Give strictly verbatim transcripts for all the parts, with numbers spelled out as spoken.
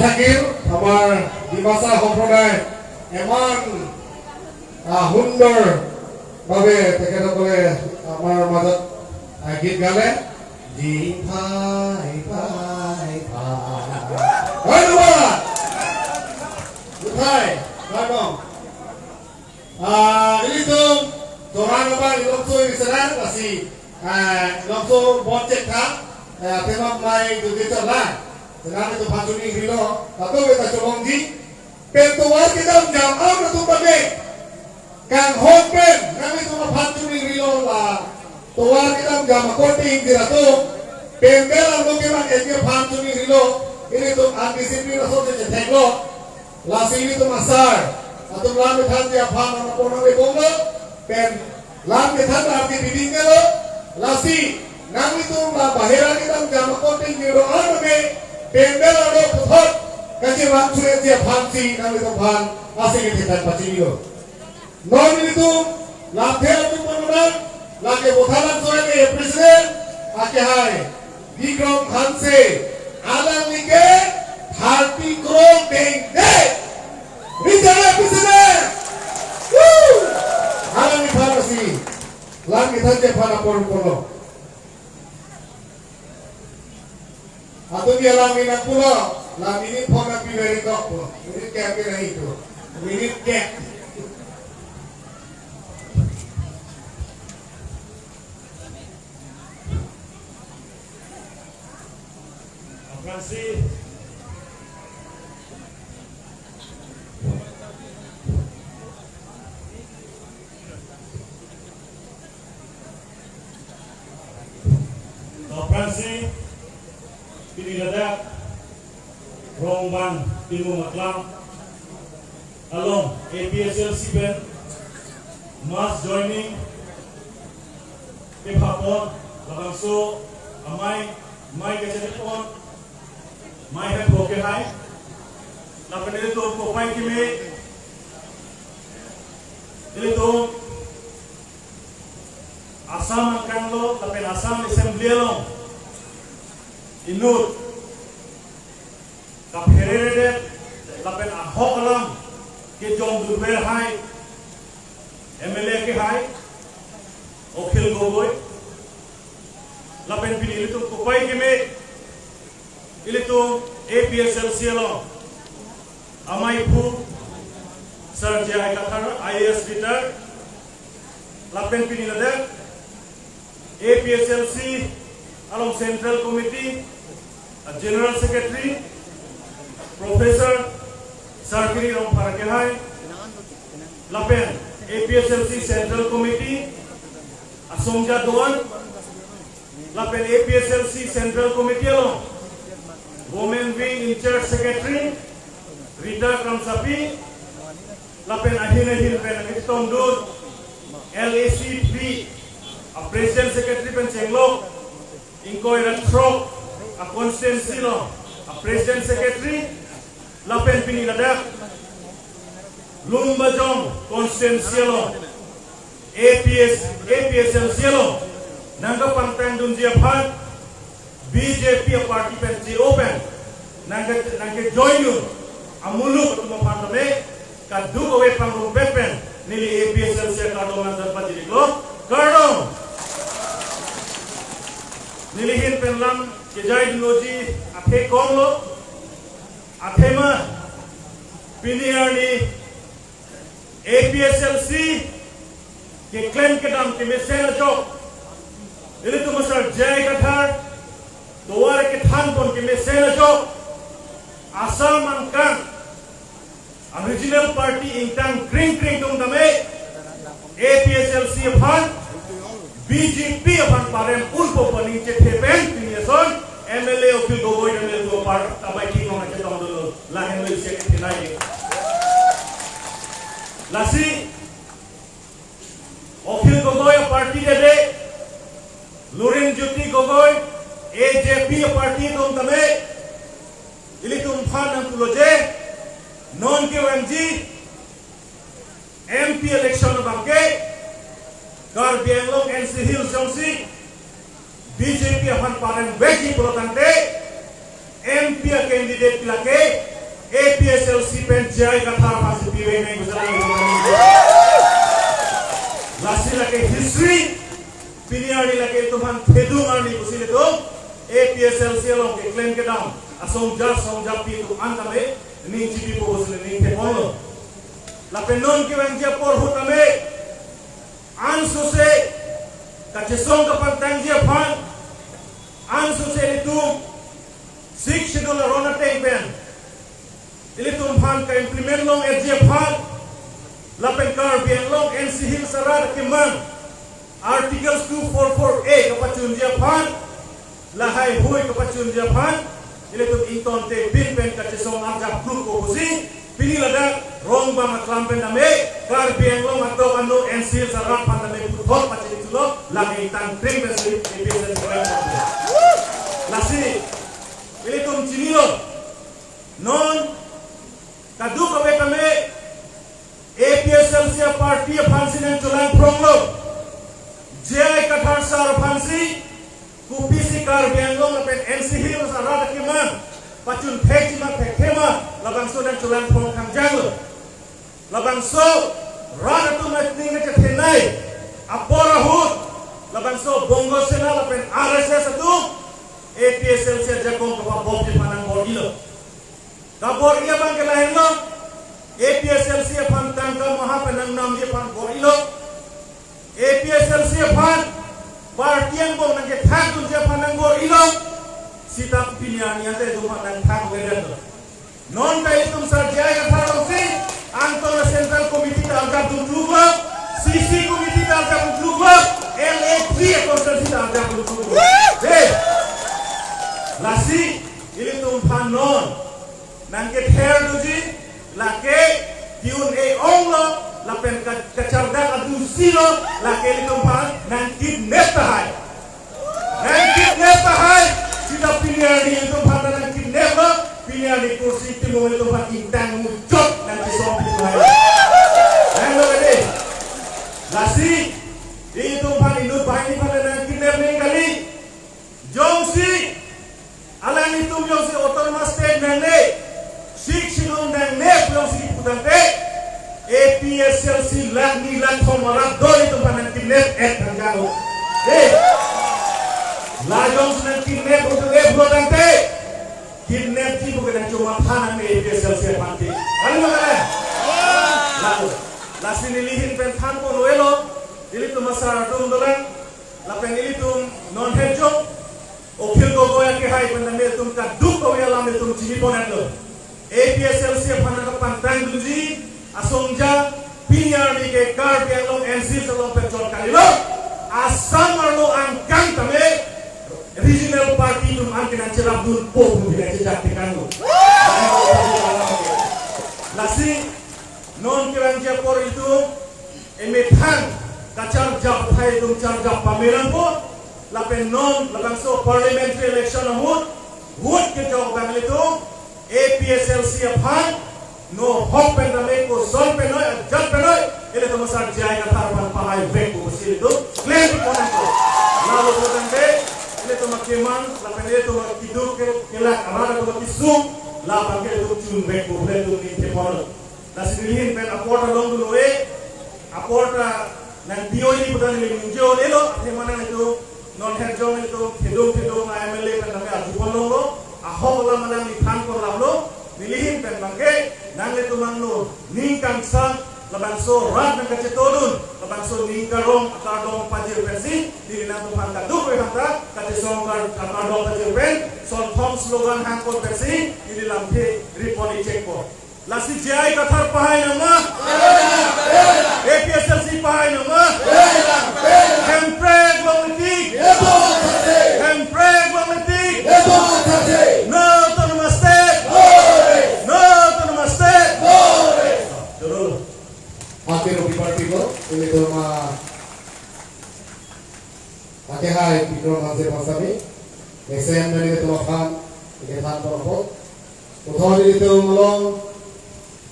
থাকিল আমাৰ ডিমাচা সম্প্ৰদায় ইমান, আহ, সুন্দৰভাৱে তেখেতসকলে আমাৰ মাজত, আহ, গীত গালে। জিং ফাই ফাই ফাই। ধন্যবাদ। উঠাই, ধন্যবাদ। Ah, ilitum, Torang abang ilongso ini senang, lasi, ah, ilongso bon cek tha, ah, tema mai dudit chala, senang itu phanchuni rilo, tato beta cholongji, pen tovar kedam jam am na tum pade, kanghon pen, nang itu phanchuni rilo la, tovar kedam jam akorte ingkir atum, pen bel ang lo keman etke phanchuni rilo, ilitum undiscipline aso cek cek lo, Lasi ilitum asar atum lam kethanji aphan nang apor nang lebong lo, pen lam kethan arti biding lo, lasi nanglitum la bahera kedam jam akorte ingkir do-an me, pen bel ado puthot kachevang suretji aphansi nanglitum aphan lasi kethan pachini lo. Non ilitum, lamthe atum panaman, lake Bothalang Soe ke president, ake hai, Bikram Hanse, alangli ke thirty crore dengde. Richard president. Woo! Alangli pharasi, lam kethanji aphan apor polo. Atum ya lam ini pulo, lam ini phone api very talk po. Ini kayak kira itu. Ini kayak. Aphrangsi Aphrangsi pini ladak Rongbang Timung Aklam along A P H L C pen mass joining kepapon labangso amei, mei kachepon, mei hepho ke hai. Lapen ilitum kopai keme, ilitum Assam angkang lo, lapen Assam Assembly along inut kaphereredet lapen ahok alam kejong durver hai M L A ke hai Akhil Gogoi, lapen pini ilitum kopai keme, ilitum A P H L C along amei aphu Sir J I Kathar, I A S retired, lapen pini ladak A P H L C along Central Committee, a General Secretary, Professor Sarkiri Rongphar ke hai, lapen A P H L C Central Committee asongja do-an, lapen A P H L C Central Committee along Women Wing in-charge Secretary Rita Kramsapi, lapen ahin ahin pen nangketongdun L A C three a President Secretary pen chenglok ingkoi ra throk a constituency along a President Secretary, lapen pini ladak Lumbajong constituency along A P S, A P H L C along nangkepangtangdunji aphan B J P a party pen che-o pen nangke, nangkejoin dun amuluk atum aphan tame kadokave pangrumpet pen neli A P H L C akardom nangdan pajirlo, kardom. Neli ahin pen lam kejaidunji athe kom lo, athema pini arni A P H L C keklem kedam kemesen ajok, ilitum Sir J I Kathar tovar kethanpon kemesen ajok, Assam angkang a regional party ingtang kring kring atum tame A P H L C aphan B J P aphan parem unpo pu aning chethe pen pini ason M L A Akhil Gogoi M L A apar tabai king ong chetongdunlo, lahenlo isi kethenei. Lasi Akhil Gogoi a party dede, Lurinjyoti Gogoi A J P a party atum tame ilitum aphan nangpulo je, non kevangji M P election abangke Karbi Anglong N C Hills jongsi B J P aphan parem vekji pulo tangte, M P a candidate lake A P H L C pen J I Kathar aphansi pivek nang pusi lang. Lasi lake history, pini arni lake itum aphan thedung arni pusi ilitum A P H L C along keklem kedam asong jar song japi atum an tame ning chipipo pusi ning theponlo. Lapen non kevangji apor ahut tame ansose kachesong kapangtangji aphan, ansose ilitum Sixth Schedule aron ateng pen ilitum aphan ka-implement long-etji aphan, lapen Karbi Anglong N C Hills arat akemang Articles two four four A kapachunji aphan, lahai hui kapachunji aphan, ilitum ingtonte bin pen kachesong arjap klukpo pusi, pini ladak Rongbang aklam pen tame, Karbi Anglong atok anu N C Hills arat aphan tame puthot pachini chulo, lake ingtang tring pensi A P H L C pen. Lasi, ilitum chinilo, non kadokave tame A P H L C a party aphansi nangchelangphronglo. J I Kathar sir aphansi kopisi Karbi Anglong lapen N C Hills arat akemang pachun thekji ma thekthe ma, labangso nangchelangphrong thangjanglo. Labangso rat atum aning kachethenei apor ahut, labangso Bongo Sena lapen R S S atum A P H L C ajakong kapabopji aphan nangbor-ilo. Kabor-i abang ke lahenlo, A P H L C aphan tangka maha pen nangnamji aphan bor-ilo. A P H L C aphan party angbong nangkethakdunji aphan nangbor-ilo. Seta pini arni ante itum aphan nangthakvedetlo. Non ta itum sar J I Kathar alongsi angton a Central Committee ta arjapdun kluklo, C C Committee ta arjapdun kluklo, L A three a constituency ta arjapdun kluklo. Dei, lasi ilitum aphan non nangkether doji, lake tune e-onglo, lapen ka-, kachardak adusi lo, lake ilitum aphan nangkidnap tahai. Nangkidnap tahai. Seta pini arni ilitum aphan nangkidnaplo, pini arni Khursi Timung ilitum aphan ingtang muchot nangchisong tahai. Nanglo kade. Lasi, ilitum aphan inut banghini aphan nangkidnap nang kali. Jongsi alanglitum jongsi Autonomous State nangne, Sixth Schedule nangne pu jongsi kipu tangte, A P H L C lakh ni lakh thom arat do ilitum aphan nangkidnap-et thangjang. Dei, la jongsi nangkidnap pu tangte, kidnapji pu ke nangchomatha nangne A P H L C aphan ke. Kali ma kali? Lalo. Lasi neli ahin pen thanpon avelo, ilitum asar atum dolang, lapen ilitum non hejong, Akhil Gogoi akehai pen tame itum kadokave alam itum chiniponetlo. A P H L C aphan kapangtangdunji asong jar, pini arni ke Karbi Anglong N C Hills along pen chot kalilo. Assam arlo angkang tame regional party atum an ke nangcherapdunpo pu nangchechak tekanglo. Lasi non kevangji apor itum emethang kacharjap athai itum charjap pamerangpo, lapen non labangso parliamentary election ahut, vote kejok abang ilitum A P H L C aphan, no hok pen tame koson pen noi, ajat pen noi, ilitum asar J I Kathar aphan pahaivekpo pusi ilitum klemponangpo. Lalo pu tangte, ilitum akemang, lapen ilitum akeduk ke-, kelak arat atum akesung, labang ke ilitum chunvekpo, ilitum ningtheponlo. Lasi neli ahin pen apor ta longdun ave, apor ta nangpi-o-i pu ta neli ningje-o-elo, athema nanglitum non hejong ilitum thedung thedung a M L A pen tame arjupon longlo, ahok alam alangliphan pon lamlo, neli ahin pen abang ke nanglitum angno ning kangsam, labangso rat nangkachetongdun, labangso ning karong akardom pajir pensi, neli nangtum aphan kadokave aphanta kachesong akar-, akardom pajir pen, sonthom slogan hangpon pensi, neli lamthe ripon ichekpo. Lasi J I Kathar pahai nangma? A P H L C pahai nangma? Hemprek longle tik. Hemprek longle tik. No Autonomous State. No Autonomous State. Dulu. Happy Robi Party ko, ini tuh mah Akehai Bikram Hanse Phangsapi, mesen pen ilitum aphan, ikethan pon apot. Puthot ilitum along,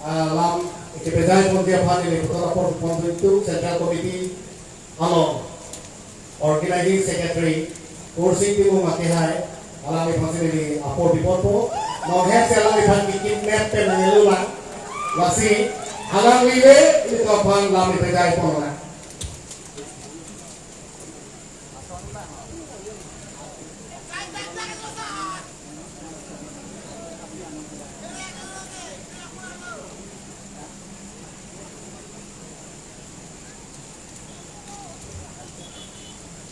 ah, lam ikepejai ponji aphan ili puthot apor pon ilitum Central Committee along Organizing Secretary, Khursi Timung akehai, Alangliphan si neli apor bipor po. Non hem si alangliphan kekidnap pen nangkelut lang. Lasi alangli le ilitum aphan lam ipejai pon lang.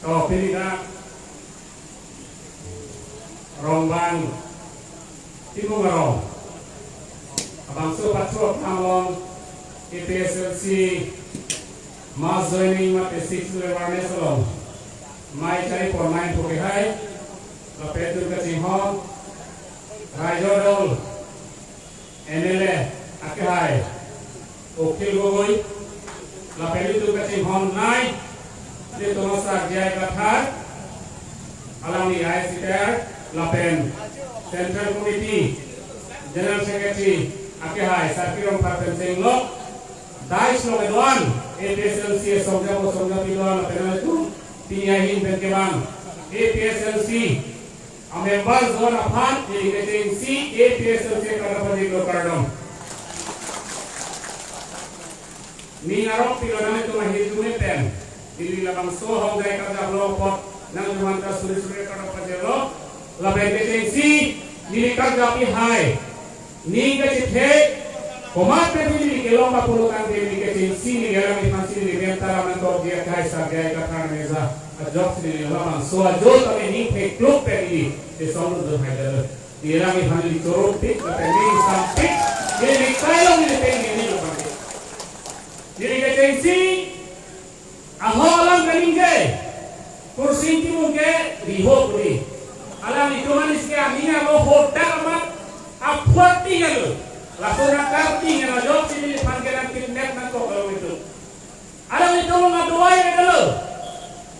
To, pini dak Rongbang Timung arong abangso pathok thanglong A P S L C mass joining mate sixth Schedule awareness along mei chari pon nangpo kehai lapen ilitum kachinghon Raijor Dol M L A akehai Akhil Gogoi, lapen ilitum kachinghon nai, ilitum asar J I Kathar, alangli I C T R, lapen Central Committee General Secretary akehai Sarpi Rongphar pen chenglok, dais along kedo-an A P S L C asong japo asong japi do-an lapen ilitum pini ahin pen kevang A P S L C amember do-an aphan neli kechengsi A P S L C kadokave pajirlo kardom. Ning arong pilo nangtum ahirjume pen neli labangso ahok dai kajaplo apot nangtum aphan ta suri suri kardom pajirlo. Lapen kechengsi neli kajap-i hai ning kachethe komat pen neli kelong ma pulo tangte neli kechengsi neli alangliphan si neli menta ram nangkok diya kehai sar J I Kathar Amesa ajok si neli labangso ajo tame ning thekluk pen neli kesong dun hai dalo. Neli alangliphan neli chorumpik lapen ning sampik, neli kailong neli peng neli lo pake. Neli kechengsi ahok alam kaningje, Kursing Timung ke riho puri. Alanglitum anis ke aning alo hodak amat aphuak ting alo. Laso nangkarting alo ajoksi neliphan ke nangkidnap nangkok alo itu. Alanglitum adovai ke dolo.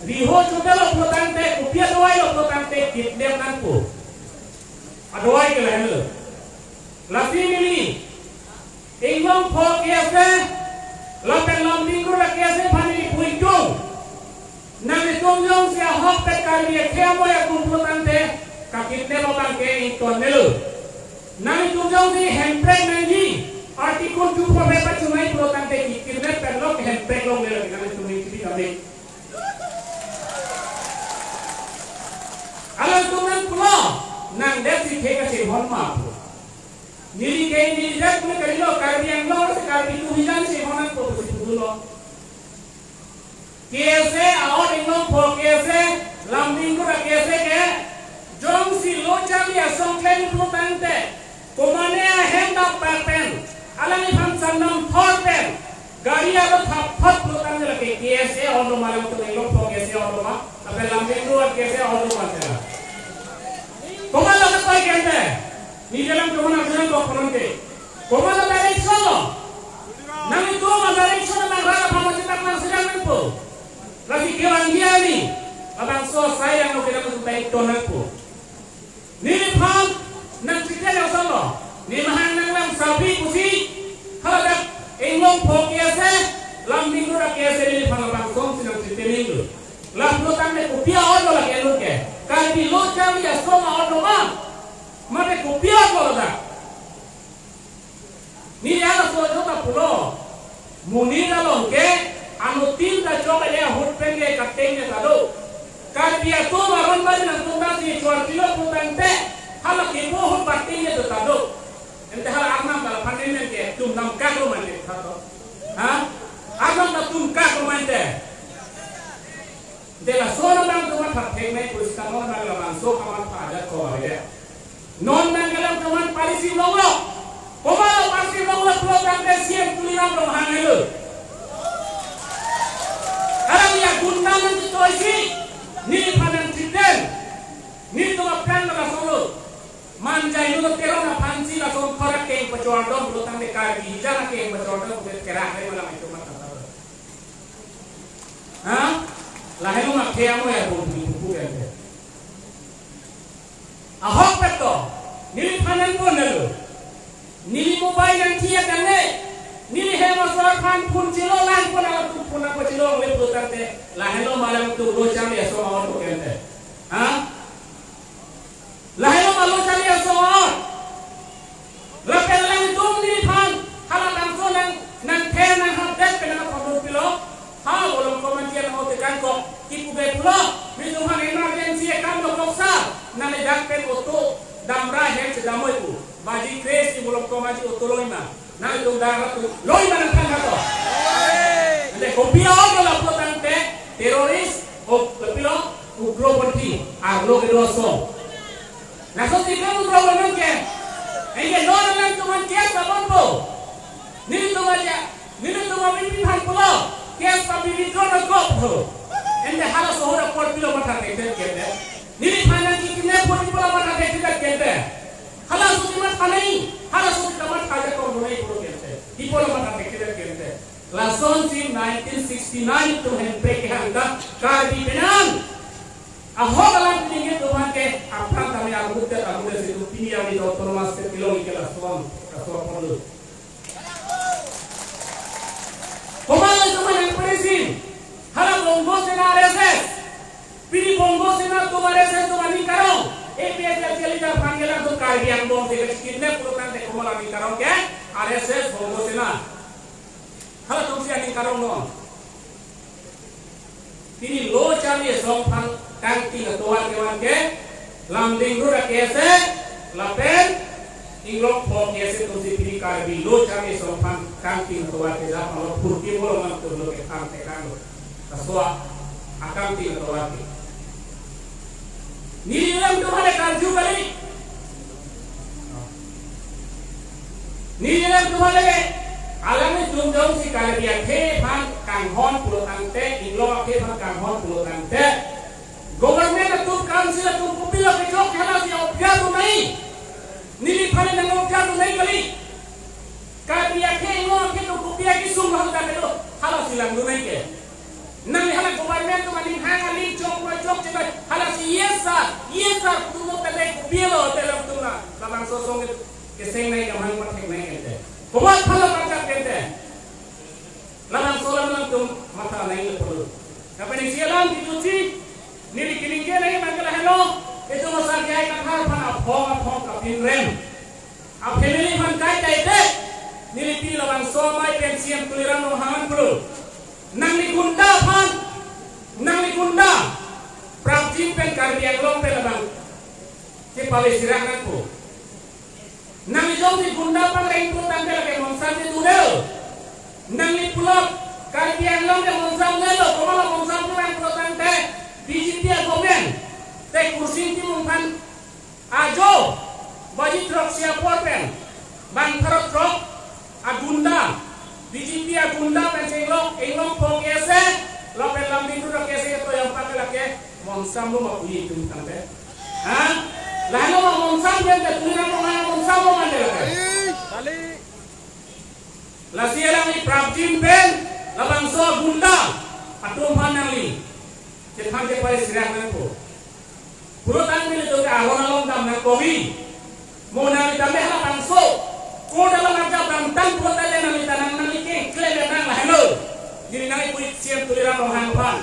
Riho chotelo pulo tangte, kopi adovai lo pulo tangte kidnap nangpo. Adovai ke lahenlo. Lasi neli Inglongpho K S A lapen Lumding Road K S A aphan neli pu-ik tung. Nanglitum jongsi ahok pen Karbi akhei amoi akum pulo tangte kakidnap abang ke ingtonnelo. Nanglitum jongsi hemprek nangji, Article two four five pachunai pulo tangte kekidnap pen lo hemprek longlelo, nanglitum ning chibi kami. Alangtum nangpulo, nangdet si thek kachinghon ma pu. Neli ke neli dak pune kalilo, Karbi Anglong si Karbi atum hijan chinghon nangpo pusi pulo. K S A aot Inglongpho K S A, Lumding Road K S A ke, jongsi lo charli asong klem pulo tangte, komane ahem dap pen, alangliphan sandam thor pen, gari aro thap thap pulo tangte lake K S A aot lo ma, alangtum Inglongpho K S A aot lo ma, lapen Lumding Road K S A aot lo ma tela. Komat lo kepai kente, neli alanglitum aphan nangkok ponte. Komat lo direction lo. Nanglitum a-direction nangrap aphan masi tak nangsedang nangpo. Lasi kevang dia ni. Labangso asai yang lo kedam sutai ton nangpo. Neliphan nangchite nang solo. Neli mahang nanglang sabi pusi. Haladak Inglongpho K S A, Lumding Road K S A neliphan labangso si nangchite nanglo. Lapulo tangte kopi aot lo lake lo ke. Karbi lo charli asong aot lo ma. Mate kopi aot lo ladak. Neli halaso ajo ta pulo. Monit along ke anuttin ta chok ale ahut pen ke kateng ne ta do. Karbi atum aron bari nangtum ta si chuar kilo putangte hala kepo ahut bateng ne ta do. Ente hala Arnam ta la phanen men ke tum nam kak lo mante tha to. Ha? Arnam ta tum kak lo mante. De laso nangtum aphan thek nai pusi ta non nang labangso kamatha ajat ko ave. Non nangtum aphan parisim longlo. Komat lo parisim longlo pulo tangte C M Tuliram Ronghang helo. Arang ya gunda nangchitoisi. Neliphan nangchiten. Nelitum aphan laso lo. Manjai lo Teron aphan si laso khora keng pachor dom pulo tangte Karbi hijan akeng pachor dom pulo kerak hai malam itu mata. Ha? Lahai lo ma khe amo ya bom di buku kan. Ahok pet to. Neliphan nangpon lo. Neli mobile nangthiak kan ne. Neli hem asor aphan phone chelo lang pon, alanglitum phone nangpachelo le pulo tangte. Lahai lo malam tu lo cham ya so awar to kente. Ha? Loi mana than kato. Ante kopi a-ong lo lapu tangte terrorist, o kopilo, ugroponthi, arlo kedo aso. Laso si ke ugroponthi ke. Anke non alam tuman case labonpo. Nelitum aja, nelitum apipi aphan pulo, case papi withdraw nangkok tho. Ante halaso ahut apor pilo matha thekthe kente. Neliphan nangkikidnap apor pilo matha thekthe kente. Halaso si matha nai, halaso si kamatha ajakong dunai pulo kente. Ipo lo matha thekthe kente. Lasonsi nineteen sixty-nine atum hemprek kehang ta Karbi penang ahok alam piningit atum aphan ke apran tame armut det armut det si itum pini arni ta autonomous state kelong ke lason, lason pon lo. Komat itum aphan nangparisim, hala Bongo Sena R S S. Pini Bongo Sena atum R S S atum aning karong, A P H L C leader aphan ke latum Karbi Anglong si kidnap pulo tangte komat aning karong ke R S S Bongo Sena. Halatum si aning karong non. Pini Lo Charli Asong aphan kangting atovar kevan ke Lumding Road a-case lapen Inglongpho a-case atum si pini Karbi Lo Charli Asong aphan kangting atovar ke japa lo phurki bolo nangtum lo ke thang tekang lo. Laso akangting atovar ke. Neli alam atum aphan karju kali. Neli alam atum aphan lake. Alanglitum jongsi Karbi akhei aphan kanghon pulo tangte, Inglong akhei aphan kanghon pulo tangte, government atum, council atum kopilo kejok halasi objat dunai. Neliphan nang objat dunai kali. Karbi akhei, Inglong akhei atum kopi akesung lahal ta kedo, halasi langdunai ke. Nangli hala government atum aning hang aling chok lo chok chek lo, halasi yes sir, yes sir pulo tangte kopilo, te alam atum la labangso asong ke kesengnei, kamhang patheknei kente. Komat aphan lo pangkat kente. Labangso alam atum matha nangji pulo. Lapen isi alam kejutsi neli kening kenei abang ke lahelo, itum asar J I Kathar aphan aphong aphong kapinrem a-family aphan kai kai te, neli pini labangso amei pen C M Tuliram Ronghang aphan pulo. Nangli gunda aphan, nangli gunda, prapjin pen Karbi Anglong pen labang chepavesirak nangpo. Nangli jongsi gunda aphan rengpo tangte lake monsam si dunlo. Nangli pulo Karbi Anglong ke monsam dunlo, komat lo monsam pulo tangte B J P a-government te Khorsing Timung aphan ajo baji throksi apor pen bang pharo throk agunda, B J P agunda pen chenglok, Inglongpho a-case lapen Lumding Road a-case ke toyang pakai lake monsam lo ma pu itum tangte. Ha? Lahelo ma monsam pen te Tuliram Ronghang monsam lo ma te lake. Lasi alangli prapjin pen labangso agunda atum aphan nangli chethan chepavesirak nangpo. Pulo tangte nelitum ke aron along dam nangkokji. Mo nangli dam le halabangso court along arjap damtang pulo tangte nangli ta nang, nangli ke klem nang lahelo. Neli nangli pu C M Tuliram Ronghang aphan.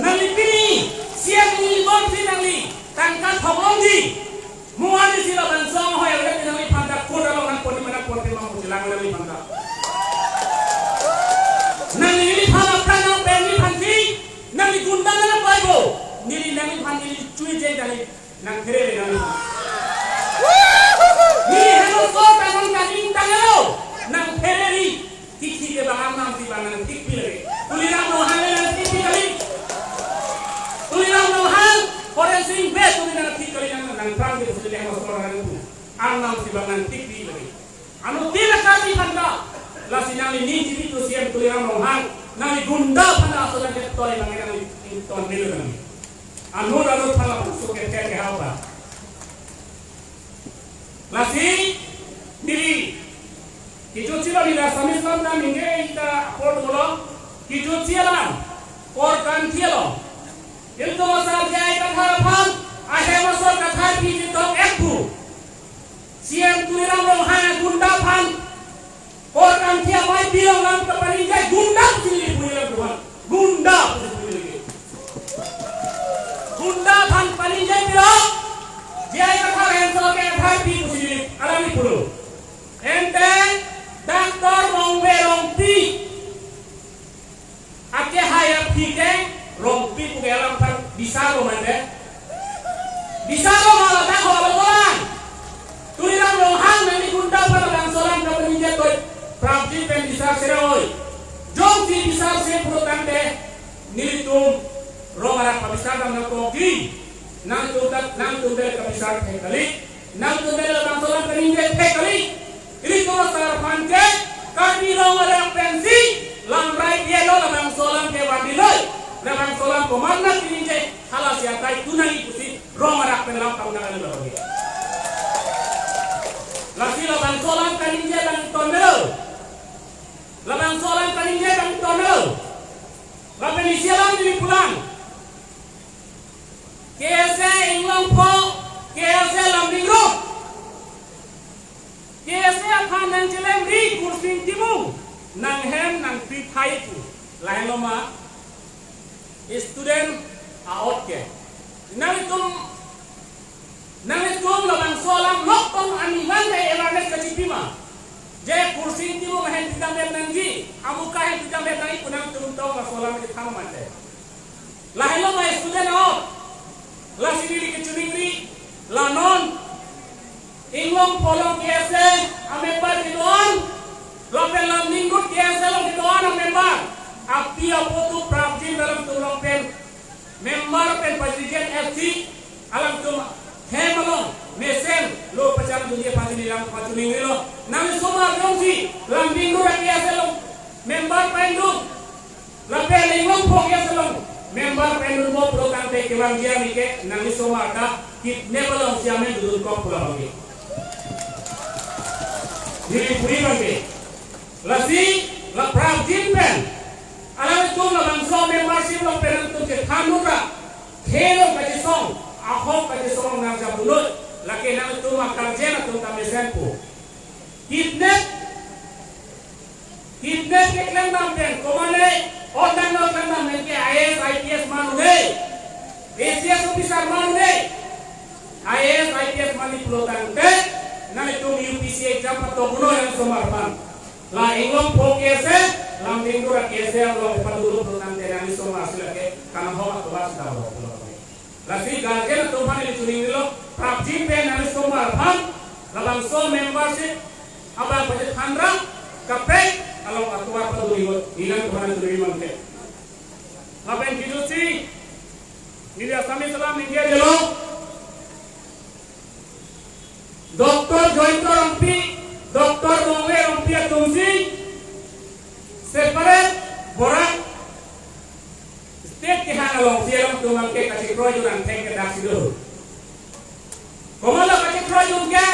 Nangli pini C M neli bom si nangli tangka thok longji. Mo ani si labangso ahoi adet nangliphan ta court along nangpon ma nangpon ma mo chelang nangliphan ta. Nangli neliphan apran nangpen neliphan si, nangli gunda nangpaipo. Neli nangliphan neli chui jeng nangli nangphere nangliphan. Neli heno so ta nang kading tanglo nangphere ri. Thik thik ke bang Arnam si bang nangthikpi lagi. Tuliram Ronghang le nangthikpi kali. Tuliram Ronghang, Horen Sing Bey, tumi nangthik kali nang nangphrang ke pusi le heno so nangpu. Arnam si bang nangthikpi lagi. Anuttin a-Karbi aphan ta, lasi nangli ni G P to C M Tuliram Ronghang, nangli gunda aphan ta aso nangketoi bang nangli ington melo nangli. Anut anut aphan lapuson ke ke ke hau ba. Lasi neli kejutsi lo neli Assamese alam ta ningje ta apor dolo, kejutsi alam Korkanthi along. Ilitum asar J I Kathar aphan ahem asor katharpi chetok-et pu C M Tuliram Ronghang agunda aphan Korkanthi amei bilong lam kapaningjai gunda pusi neli pu ilam tuhan. Gunda pusi pu ilam. Gunda aphan paningjai bilong J I Kathar ahem asor ke katharpi pusi neli alangli pulo. Ante Doctor Mongve Rongpi akehai aphi ke Rongpi pu ke alam aphan bisar lo mande. Bisar lo ma ladak ho lo dolang. Tuliram Ronghang nangli gunda aphan labangso alam kapaningjai toi. Pulotangte nelitum rong arak pabisar dam nangkokji, nangtum ta, nangtum ta kabisar thek kali, nangtum ta labangso alam kaningje thek kali. Ilitum asar aphan ke Karbi rong arak pensi lamrai dielo, labangso alam ke vandiloh, labangso alam komatna kaningje, halasi akai tu nangji pusi rong arak pen lam pangdang alo lagi. Lasi labangso alam kaningje bang tonelo. Labangso alam kaningje bang tonelo. Lapen isi alam neli pulang. K S A Inglongpho, K S A Lumding Road. K S A aphan nangchelemri Kursing Timung nanghem nangpithai pu. Lahenlo ma student a-ot ke. Nanglitum, nanglitum labangso alam lok tong ani van ke awareness kachipi ma. Je Kursing Timung ahem pidam bep nangji, amuka ahem pidam bep nangji pu nangtum tong laso alam kethang mate. Lahenlo ma student a-ot. Lasi neli kachiningri, la non Inglongpho along K S A amember kedo-an, lapen Lumding Road K S A along kedo-an amember, api apo atum prapjin alangtum along pen member pen pajirjen F C, alangtum hem along mesen lo pacharjunji aphan neli lang pachuning rilo. Nangli osomar jongsi Lumding Road K S A along member pen dun, lapen Inglongpho K S A along member pen dunpo pulotangte kevangji arni ke nangli osomar ta kidnap alongsi amen dunkok pu labang ke. Neli puri abang ke. Lasi la prapjin pen alangtum labangso membership along pen nangtum chethan nura. Khelo kachesong, ahok kachesong nangjapunoi. Lake nangtum akarjen atum ta mesenpo. Kidnap, kidnap keklem dam pen, komane, order no klem dam pen ke I A S, I P S man un-e, A C S officer man un-e, I A S, I P S man-i pulotangte, nangtum U P S C exam pato puno yang osomar aphan. La Inglongpho K S A, Lumding Road K S A along padulo pulotangte nangli osomar si lake, kanahok atovar sita lo pulotangte. Lasi guardian atum aphan neli chuning rilo, prapjin pen nangli osomar aphan labangso membership abang pachethan ra kaprek along atovar padun ikot, neli nangtum aphan chuning mangke. Lapen kidusi, neli Assamese alam ningje delo. Doctor Jayanta Rongpi, Doctor Mongve Rongpi atumsi separate Barak state kehang alongsi alangtum abang ke kachekroi jun angthek ke daksi do. Komatlo kachekroi jun ke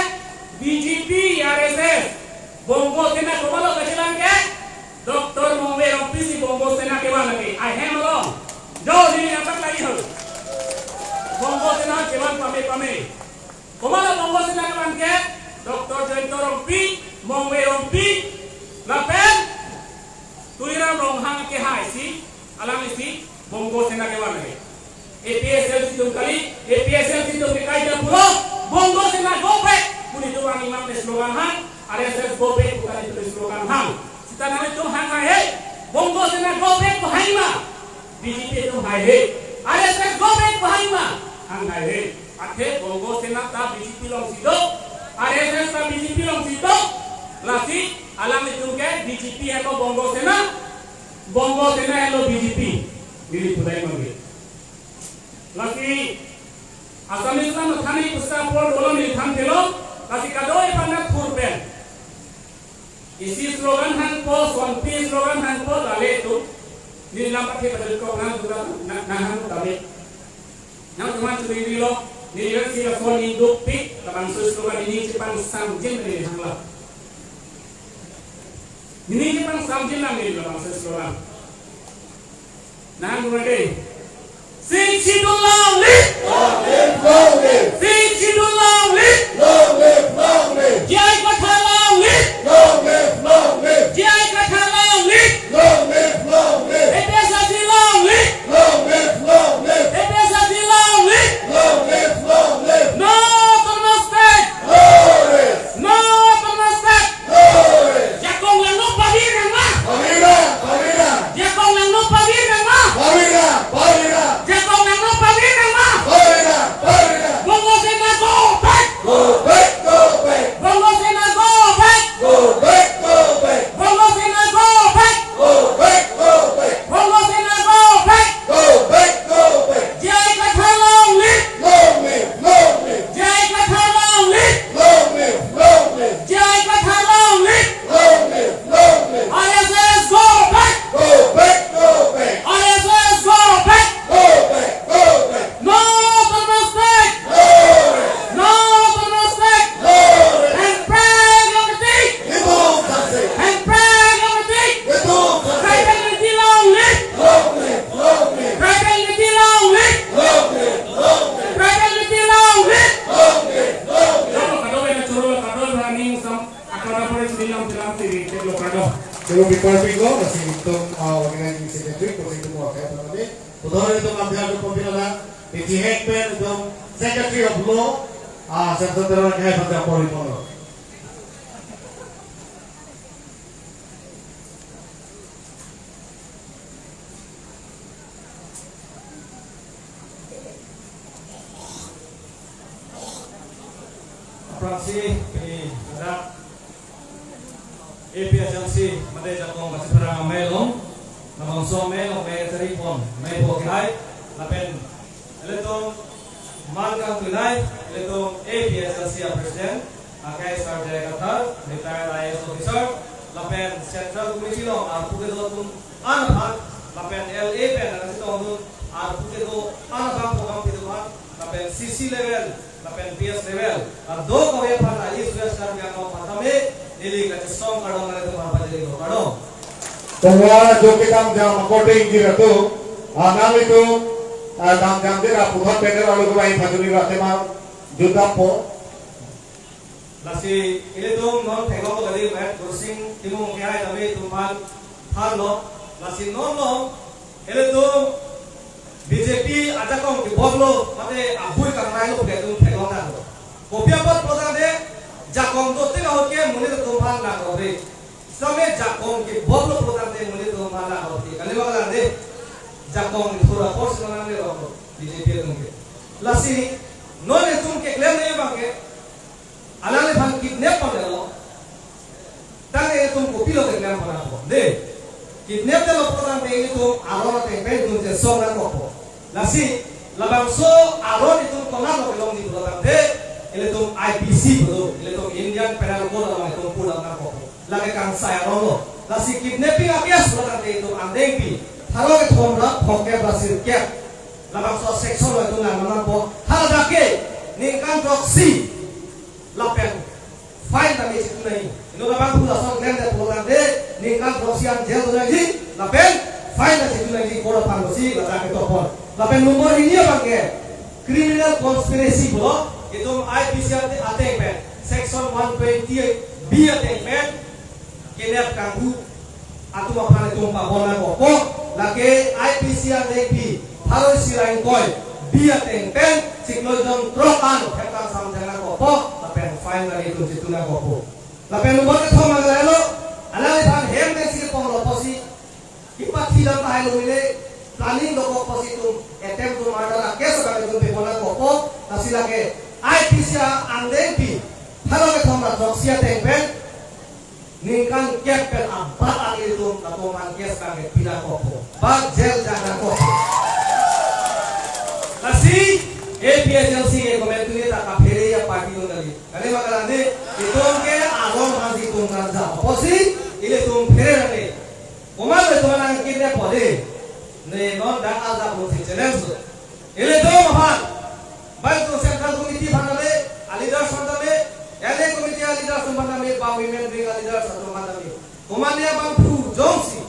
B J P, R S S, Bongo Sena, komatlo kachelang ke Doctor Mongve Rongpi si Bongo Sena kevan lagi. Ahem along. Jo neli nangtak lagi ho. Bongo Sena kevan pame pame. Komatlo Bongo Sena kevan ke Doctor Jayanta Rongpi, Mongve Rongpi, lapen Tuliram Ronghang kehai si, alang isi Bongo Sena kevan lagi. A P H L C atum kali, A P H L C atum ke kaita pulo, Bongo Sena go back pu nelitum arni mang slogan hang, R S S go back pu kali pu slogan hang. Sita nanglitum hang haihe, Bongo Sena go back pu hang ma, B J P atum haihe, R S S go back pu hang ma, hang haihe. Athe Bongo Sena ta B J P alongsi do, R S S ta B J P alongsi do, lasi alanglitum ke B J P helo Bongo Sena, Bongo Sena helo B J P, neli pudai mangge. Lasi Assamese alam thani pusa por dolon neli than thelo, lasi kadoi aphan nangthur pen. Isi slogan hangpo, sonpi slogan hangpo, lale tu. Neli lam pathe padun kok nang juga na, na hang tabe. Nangtum aphan chuning rilo, neli isi lason induk pik, labangso slogan neli chepangsamjin neli hanglo. Neli chepangsamjin lang neli labangso slogan. Nang dua deh. Sixth Schedule long live! Long live, long live! Sixth Schedule long live! Long live, long live! J I Kathar long live! Long live, long live! J I Kathar long live! Long live, long live! A P H L C long live! Long live, long live! A P H L C long live! Long live, long live! No autonomous state! No rest! No autonomous state! Jakong langno pavir nangma. Pavir nang, pavir nang. Jakong langno pavir nangma. Pavir nang, pavir nang. Jakong langno pavir nangma. Pavir nang, pavir nang. Bongo Lo, lasi itum, ah, organizing secretary, pusi itum akhai aphan kami. Puthot itum ambiar itum pembina lang, P T Head pen itum secretary of law, ah, Samson Teron akhai aphan apor ipon lo. Aphrangsi pini ladak A P H L C mate Jakong Kachipherang Amei along, labangso amei along amei kachari pon, amei po kehai, lapen ilitum man kangtunai, ilitum A P H L C a President, akhai Sir J I Kathar, retired I A S officer, lapen Central Committee along arpu kedo atum an aphan, lapen L A pen nangchetong atum arpu kedo an aphan, program kedo aphan, lapen C C level, lapen P S level, kadokave aphan a East West Karbi Anglong aphan tame neli kachesong kardom nangtum aphan pajirlo, kardom. Kongwa jo kedam jam according dira tu, ah, nanglitum, ah, dam jam dira puthot panel along kevang pajirlo, tema jutdampo. Lasi ilitum non theklonglo kali, Matt Gursing Timung kehai tame itum aphan thanlo. Lasi non lo ilitum B J P ajakong keboklo mate abui kangnailo pu itum theklong tanglo. Kopi apot pulo tangte, jakong dotik ahut ke monit atum aphan nangkok-re. Same jakong keboklo pulo tangte monit atum aphan nangkok-re. Kali ma kalang de. Jakong thura apor si nangle roklo B J P atum ke. Lasi non itum keklem nangji abang ke, alangliphan kidnap pon detlo. Tangte itum kopilo keklem pon nangpo, de. Kidnap detlo pulo tangte itum aron ateng pen itum chesong nangkokpo. Lasi labangso aron itum konatlo kelongji pulo tangte, ilitum I P C pulo, ilitum Indian Penal Code along itum pudam nangkokpo. Lake kangsai aron lo. Lasi kidnapping a-case pulo tangte itum angdengpi pharo kethom ra phongkep ra sirkep, labangso section lo itum nang nangpo. Haladak ke ningkan throksi lapen fine tame chitu nangji. Inut abangphu lason klemdet pulo tangte ningkan throksi an jail do nangji, lapen fine ta chitu nangji, court aphan pusi ladak ketok pon. Lapen number hini abang ke criminal conspiracy pulo, itum I P C ateng pen section one twenty B ateng pen kenep kanghu atum aphan itum pabon nangkokpo, lake I P C angdengpi pharo isi ra ingkoi B ateng pen chiklo jon throk an theptang samjang nangkokpo, lapen fine ta itum chitu nangkokpo. Lapen number kethom abang ke lahelo, alangliphan hem pensi keponglo pusi, kipathi dam tahai lo mile, planning dokok pusi itum attempt to murder a-case abang itum pepon nangkokpo, lasi lake I P C angdengpi pharo kethom ra throksi ateng pen ningkan kep pen abat an ilitum latum aphan case abang ke pi nangkokpo, ba jail jang nangkokpo. Lasi A P H L C ke komantu ne ta kaphere a-party lo kali. Kali ma kalang de, itum ke aron aphansi itum karja. Apotsi ilitum phere nangne. Komat lo itum nangkidnappo de. Ne non dak ajak lo si challenge lo. Ilitum aphan, baik itum Central Committee aphan tame, a-leaders aphan tame, L A Committee a-leaders aphan tame, ba women wing a-leaders atum aphan tame, komatne abangphu jongsi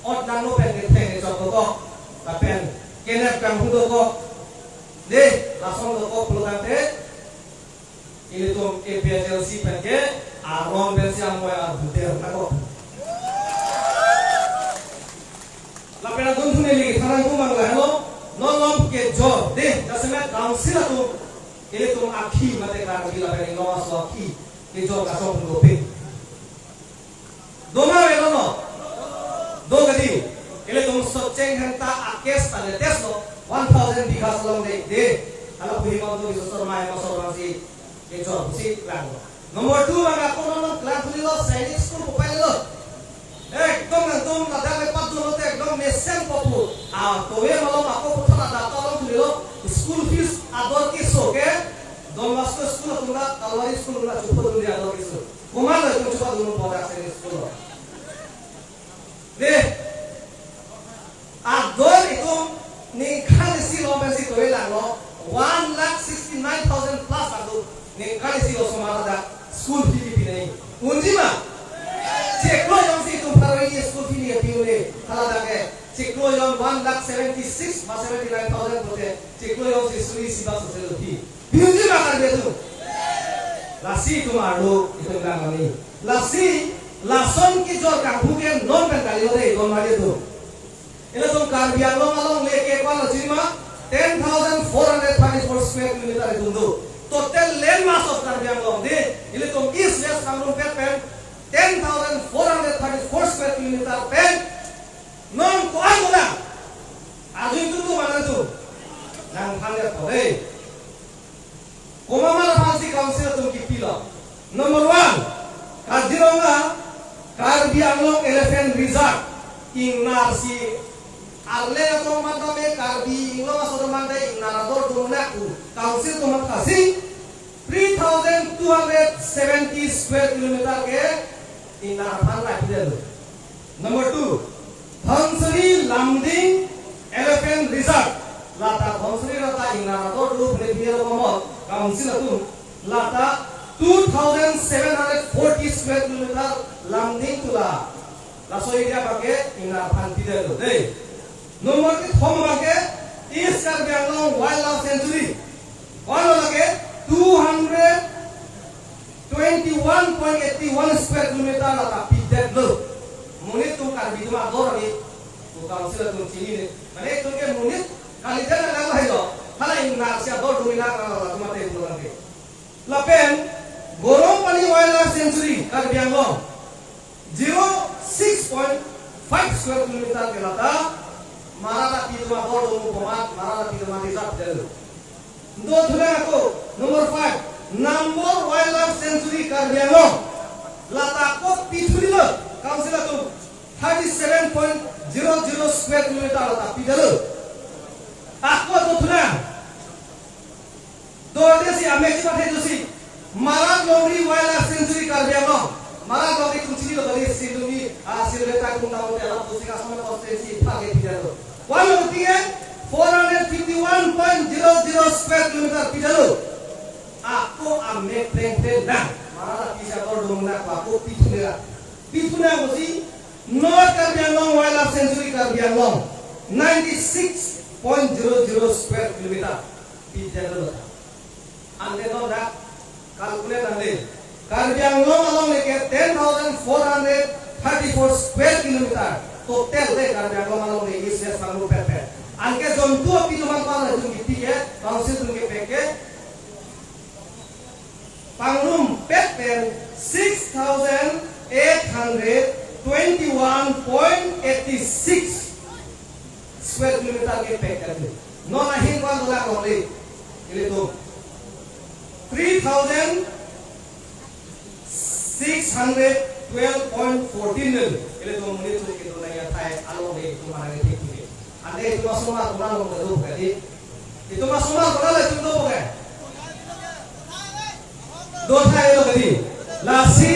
ot nangno pen ketheng kechok dokok, lapen kenep kanghu dokok, de, lason dokok pulo tangte, ilitum A P H L C pen ke aron pensi amoi arbuder nangkok. Lapen adunthu neli kethan nangji abang lahelo, non lom kejor, de, jasemet council atum, ilitum akhi mate Karbi lapen Inglong aso akhi kejor kasong dopik. Do ma avelo no? Do kali. Ilitum Socheng Dhenta a-case ta latest lo, one thousand bighas along de, de. Hala pu Himanta Biswa Sarma, Himanta Sarma si kejor pusi lang lo. Number two abang ako non lang thulilo, Sainik School ko pailo. Ekdom nangtum ladak le patdun lote ekdom mesenpo pu. Ah, towe malom ako puthot adap ta long thulilo. School fees ador keso ke Don Bosco School atum ta, Kalvari School atum ta chupho dunde ador keso. Komat lo itum chupho dunpo dak Sainik School lo? De, ador itum ningkan isi lo pensi towe lang lo, one lakh sixty nine thousand plus ador ningkan isi lo osomar adak school fee kepi nangji. Unji ma? Chiklo jongsi itum pharo isi school fee nangkepi un-e, haladak ke chiklo jon one lakh seventy six ba seventy nine thousand pulote, chiklo jongsi suri isi bak social fee. Pi unji ma Karbi atum? Lasi itum arlo itum lang mani. Lasi Lason kejor kanghu ke non pen kali ore, don mari tu. Ilitum Karbi Anglong alongle ke ko-an lo chini ma, ten thousand four hundred thirty-four square kilometer itum do. Total land mass of Karbi Anglong de, ilitum East West Kangrumpet pen, ten thousand four hundred thirty-four square kilometer pen, non ko-an lo na. Aju itum do mana tu. Nangphan ya to de. Komat aphansi council atum kipilo? Number one, Kaziranga Karbi Anglong Elephant Reserve, ingnar si arle atum manta me, Karbi Anglong aso atum manta ingnar ador dun nangkok, council atum manta si three thousand two hundred seventy square kilometer ke ingnar aphan rai pidetlo. Number two, Dhansiri Lumding Elephant Reserve. Lata Dhansiri lata ingnar ador dun pune pine lo komat, council atum lata two thousand seven hundred forty square kilometer Lumding tula. Laso area abangke ingnar aphan pidetlo de. Number kethom abangke East Karbi Anglong Wildlife Sanctuary. Ko-an lo lake, two hundred twenty-one point eighty-one square kilometer lata pidetlo. Monit atum, Karbi atum ador ni, ko council atum chinine. Mane itum ke monit kalidet nang lahai lo. Hala ingnar si ador dun nang, nang, nang, nang, nang, nang, nang. Lapen Gorompani Wildlife Sanctuary, Karbi Anglong, zero six point five square kilometer ke lata, Mara Rapi atum ador dun komat, Mara Rapi atum reserve pidetlo. Do thulak ako, number five, Nambor Wildlife Sanctuary, Karbi Anglong. Lata ako pithu dilo, council atum, thirty-seven point zero zero square kilometer lata pidetlo. Ako do thulak. Dorde si amek si pathe dosi. Marat Longri Wildlife Sanctuary, Karbi Anglong. Marat Longri atum chinilo kali, Silungri, ah, Silveta atum tangte alam dosi kasama constituency phage pidetlo. Ko-an lo tinggi, four hundred fifty-one point zero zero square kilometer pidetlo. Ako amek pleng pleng nang. Marat Rapi si ador dun nang, ako pithu nang. Pithu nang dosi, North Karbi Anglong Wildlife Sanctuary, Karbi Anglong, ninety-six point zero zero square kilometer. Pidetlo. Ante non dak calculate nangne. Karbi Anglong alongle ke ten thousand four hundred thirty-four square kilometer total de Karbi Anglong alongle East West Kangrumpet pen. Anke jontu api atum aphan itum kipi ke, council atum kepek ke, Kangrumpet pen six thousand eight hundred twenty-one point eighty-six square kilometer kepek kali. Non ahin ko-an dolak longle, ilitum three thousand six hundred twelve point fourteen nil, ilitum monit atum kedo nangji athai alongle itum mana nge thik thik. Ante itum asomar ko-an lo kedo kali. Itum asomar ko-an lo itum do ke? Do thai lo kali. Lasi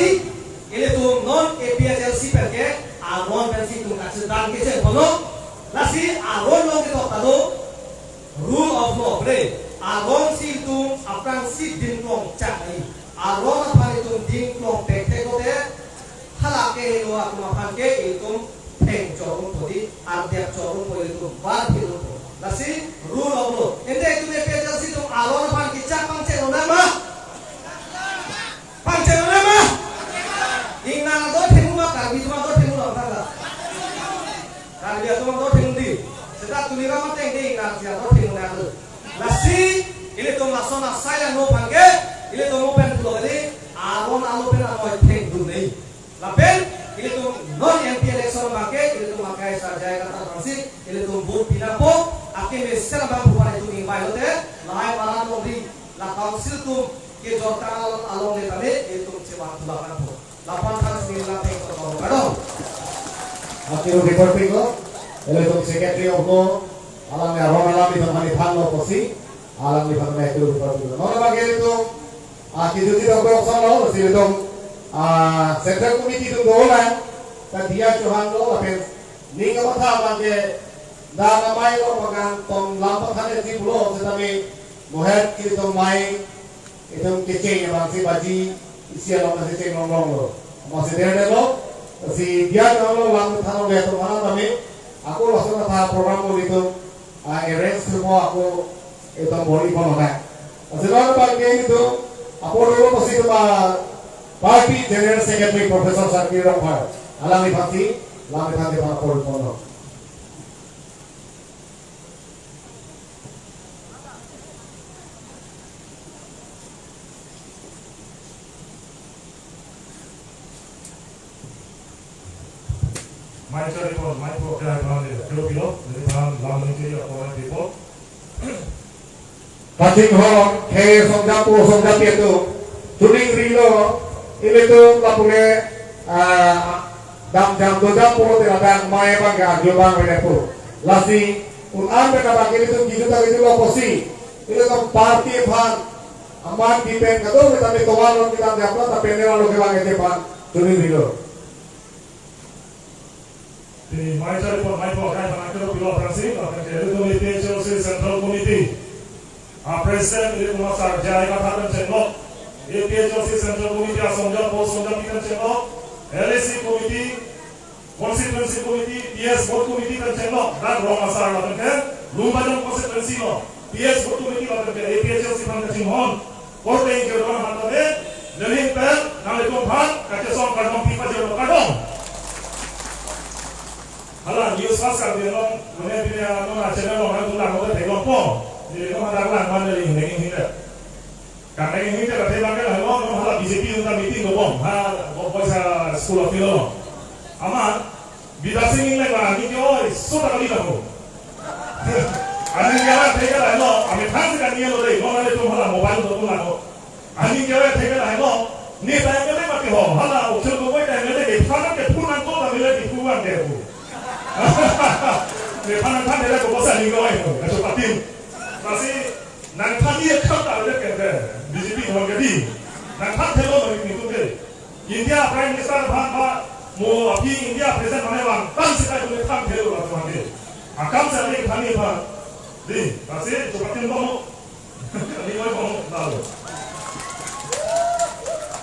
ilitum non A P H L C pen ke aron pensi itum kachethan kecheng kono. Lasi aron along ketok ta do rule of law, bre. Aron si itum aphrangsi dingklong chak nangji. Aron aphan itum dingklong thekthe kote, hala ke helo atum aphan ke itum theng chorun podi, ardiak chorun podi, itum bar phirun podi. Lasi rule of law. Ante itum A P H L C atum aron aphan kechak pangcheng lonang ma? Pangcheng lonang ma? Ingnar ador thengmu ma, Karbi atum ador thengmu lo tangka? Karbi atum ador thengdi. Seta Tuliram ateng de ingnar si ador thengmu nang. Lasi ilitum lason asai langno aphan ke, ilitum mo pen pulo kali, aron alo pen amoi thengdun nangji. Lapen ilitum non M P election abang ke, ilitum akai sarjai kata bangsi, ilitum vote pinangpo, akemesen abang pupa itum ingbai lote, lahai Marat Longri, la council atum kejorta along, alongle tame, ilitum chevang tulak nangpo. Lapu-an than sini lang peng to tong kadong. Akhir report ping lo, ilitum secretary of law, alangli aron alam itum hani thanlo pusi, alangliphan akhir report ping lo. Non abang ke ilitum, ah, kijutji dokok solo, si ilitum, ah, central committee atum dolang, ta diya chohang lo, lapen ning kamatha abang ke, dan amei lo pagang tong lam pathan eti pulo, setame mohet ilitum mei, itum kecheng abang si baji isi along si cheng longlong lo. Amatsi derdetlo, si diya chohang lo lam than longle atum alam kami, ako lason atha program ko itum, ah, arrange thumo ako itum bor-i pon lonang. Lasi non abang ke itum, apor dolo pusi itum, ah, Party General Secretary Professor Sarkir Rongphar, alangliphan si, alangliphan si apor ponlo. Mai chari pon, mai po kya bhang le, kyo pilo, le bhang lam le kya pon le po. Kachinghon, khei asong japo, asong japi atum, chuning rilo, ilitum lapu le, ah, dam jam do jam pulote ladak mai abang ke arju abang avepo. Lasi, un-an pen abang ke ilitum kejut ta kejutlo pusi, ilitum party aphan, amat di pen kadokave ta mi tovar lo kedam jam lo, ta pen nera lo kevang ete aphan, chuning rilo. Pini mai chari pon mai po kai bang kero pilo aphrangsi, lapen ke ilitum A P H L C Central Committee a President ilitum asar J I Kathar pen chenglok, A P H L C Central Committee asong japo asong japi pen chenglok, L A C Committee, Constituency Committee, P S Booth Committee pen chenglok, dak rong asar lapen ke Lumbajong Constituency lo P S Booth Committee lapen ke A P H L C aphan kachinghon, korte ingkir dona mata de, neli pen, nanglitum aphan, kachesong kardom pi pajirlo, kardom. Hala news fast Karbi Anglong, mane pini ano na channel along nangtum lang hote theklongpo. Nelitum hadak lang man neli hingdeng hingdeng. Karbi hingdeng ka thek lang ke la no, no hala B J P unta meeting dobom, ha, bo boisa school of law. Amat, Bidya Sing Engleng la, ani ke oi, so ta kali la ho. Ani ke la, thek la no, ami thang si kani lo dei, no nangtum hala mobile dotum lang ho. Ani ke oi thek la no, ne ta M L A mati ho, hala Akhil Gogoi ta M L A ke, thang ke phun nangkok ta M L A ke phun nang ke ho. Ne phun nang than de ko bosa ni ko oi ho, kacho patin. Lasi, nangthan ni kham ta le ke, B J P thon ke di. Nangthan thelo no ni tu ke. India Prime Minister aphan ba mo aphi India President mane bang tan si kai tum than thelo la tum ke. Akam sa le than ni ba. Di, lasi chupatin ba mo. Ni oi ba mo, lalo.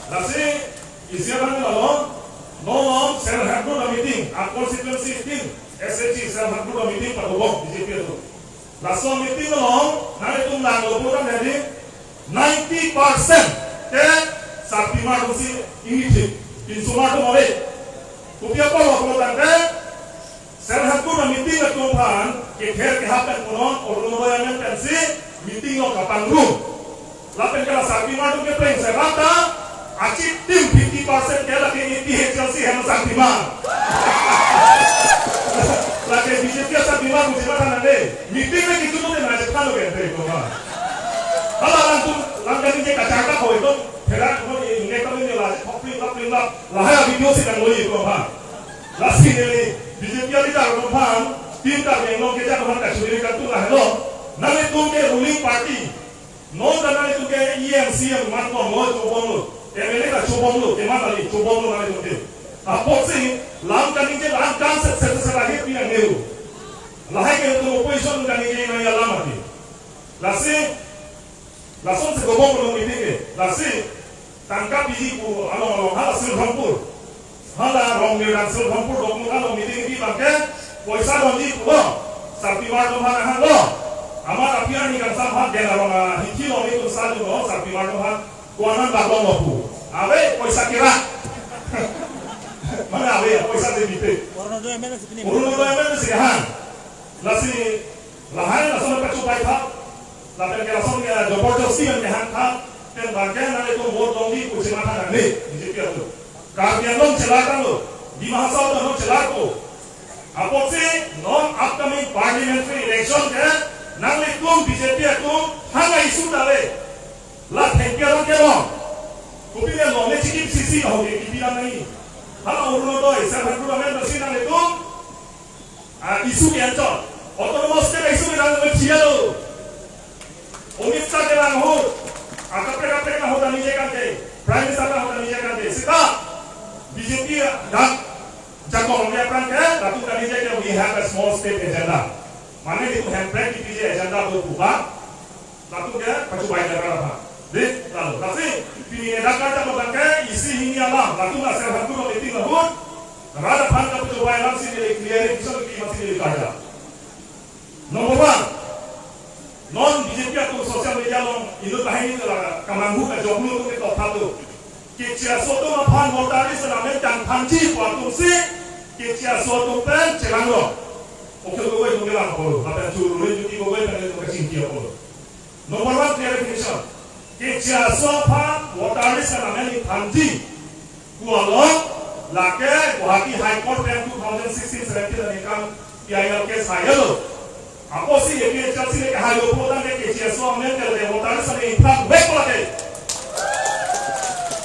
Lasi, isi abang lalo, no long self help group meeting, a constituency tin, S H G self help group meeting padobom B J P atum. Laso meeting along, nanglitum langlo pulote neli, ninety percent ke sarpimar atum si ingni thik, insomar atum ave. Kopi apotlo pulotangte, self help group meeting atum aphan, kether kehap pen punon, Orunodoi amen pensi, meeting along kapangrum. Lapen ke la sarpimar atum ke pleng se rata, achitim fifty percent ke la ke A P H L C hem sarpimar. La ke B J P sarpimar musi matha nang de. Meeting le kitu tu na je thalo ke de ko ma. Hala lang tu, lang kani je kachar ta koi tu, phera ko ye ne ko ne la je thok pling lap pling lap. Lahai video si nang loi ko ma. Lasi neli B J P leader atum aphan, tin ta yang long ke ja ko ma kachuri kan tu la helo. Nanglitum ke ruling party. Non ta nanglitum ke E M, C M man bomlo, chobomlo. M L A ta chobomlo, keman kali, chobomlo nanglitum ke. Apotsi, lam kaningje lam kan set set set lahir pinang neu. Lahai ke tum opposition kaningje nang ya lam ati. Lasi, lason si dobomlo meeting ke. Lasi, tangka piji pu along along hala Silbhampur. Hala Rongmir dan Silbhampur dokmuk along meeting di bangke, poisa donji pulo, sarpimar atum aphan ahang lo. Amat aphi arni kangsam aphan den arong ahithi lo, netum sadu lo, sarpimar atum aphan ko-an an bak longlo pu. Ave, poisa kira. Mane ave, poisa de bipe. Orunodoi amen si pini. Orunodoi amen si hang. Lasi, lahai lason pachupai tha. Lapen ke lason ke jabardasti pen kehang tha, pen bangke nanglitum vote dongji pu chematha nangne, B J P atum. Karbi Anglong chelar tanglo, Dima Hasao ta non chelar ko. Apotsi non upcoming parliamentary election ke nanglitum B J P atum hang a-issue ta le. La thengpi arong kelong. Kopi le longle chikip sisi ka hoke kipi lam nai. Hala Orunodoi, self help group amen ta si nanglitum a-issue ke anchot. Autonomous state issue ke dang me chia lo. Amit Shah ke lang ho. Akaprek kaprek lang ho ta nije kante. Prime Minister lang ho ta nije kante. Sita B J P dak jakong dia aphrang ke, latum ta nije ke we have a small state agenda. Mane netum hemprek kipiji agenda do puba. Latum ke pachubai dak rat aphan. Dei, lalu, lasi, pini ne dak karja abang ke, isi hini alam, latum la self help group meeting ahut, rat aphan kapachubai alam si neli clarification kepi masi neli karja. Number one, non B J P atum social media along, inut banghini la kamanghu kajoklu atum ke top tha tu. Keche aso atum aphan voter list amen tangthanji pu atum si, keche aso atum pen chelanglo. Akhil Gogoi atum kelang apotlo, lapen Churlui Jyoti Gogoi pen atum kachingki apotlo. Number one clarification. Keche aso aphan voter list amen thanji pu along, lake Guwahati High Court pen two thousand sixteen seventeen aningkan P I L case hailo. Apotsi A P H L C le kehai lo pulotangte keche aso amen ke lake voter list amen thanvekpo lake.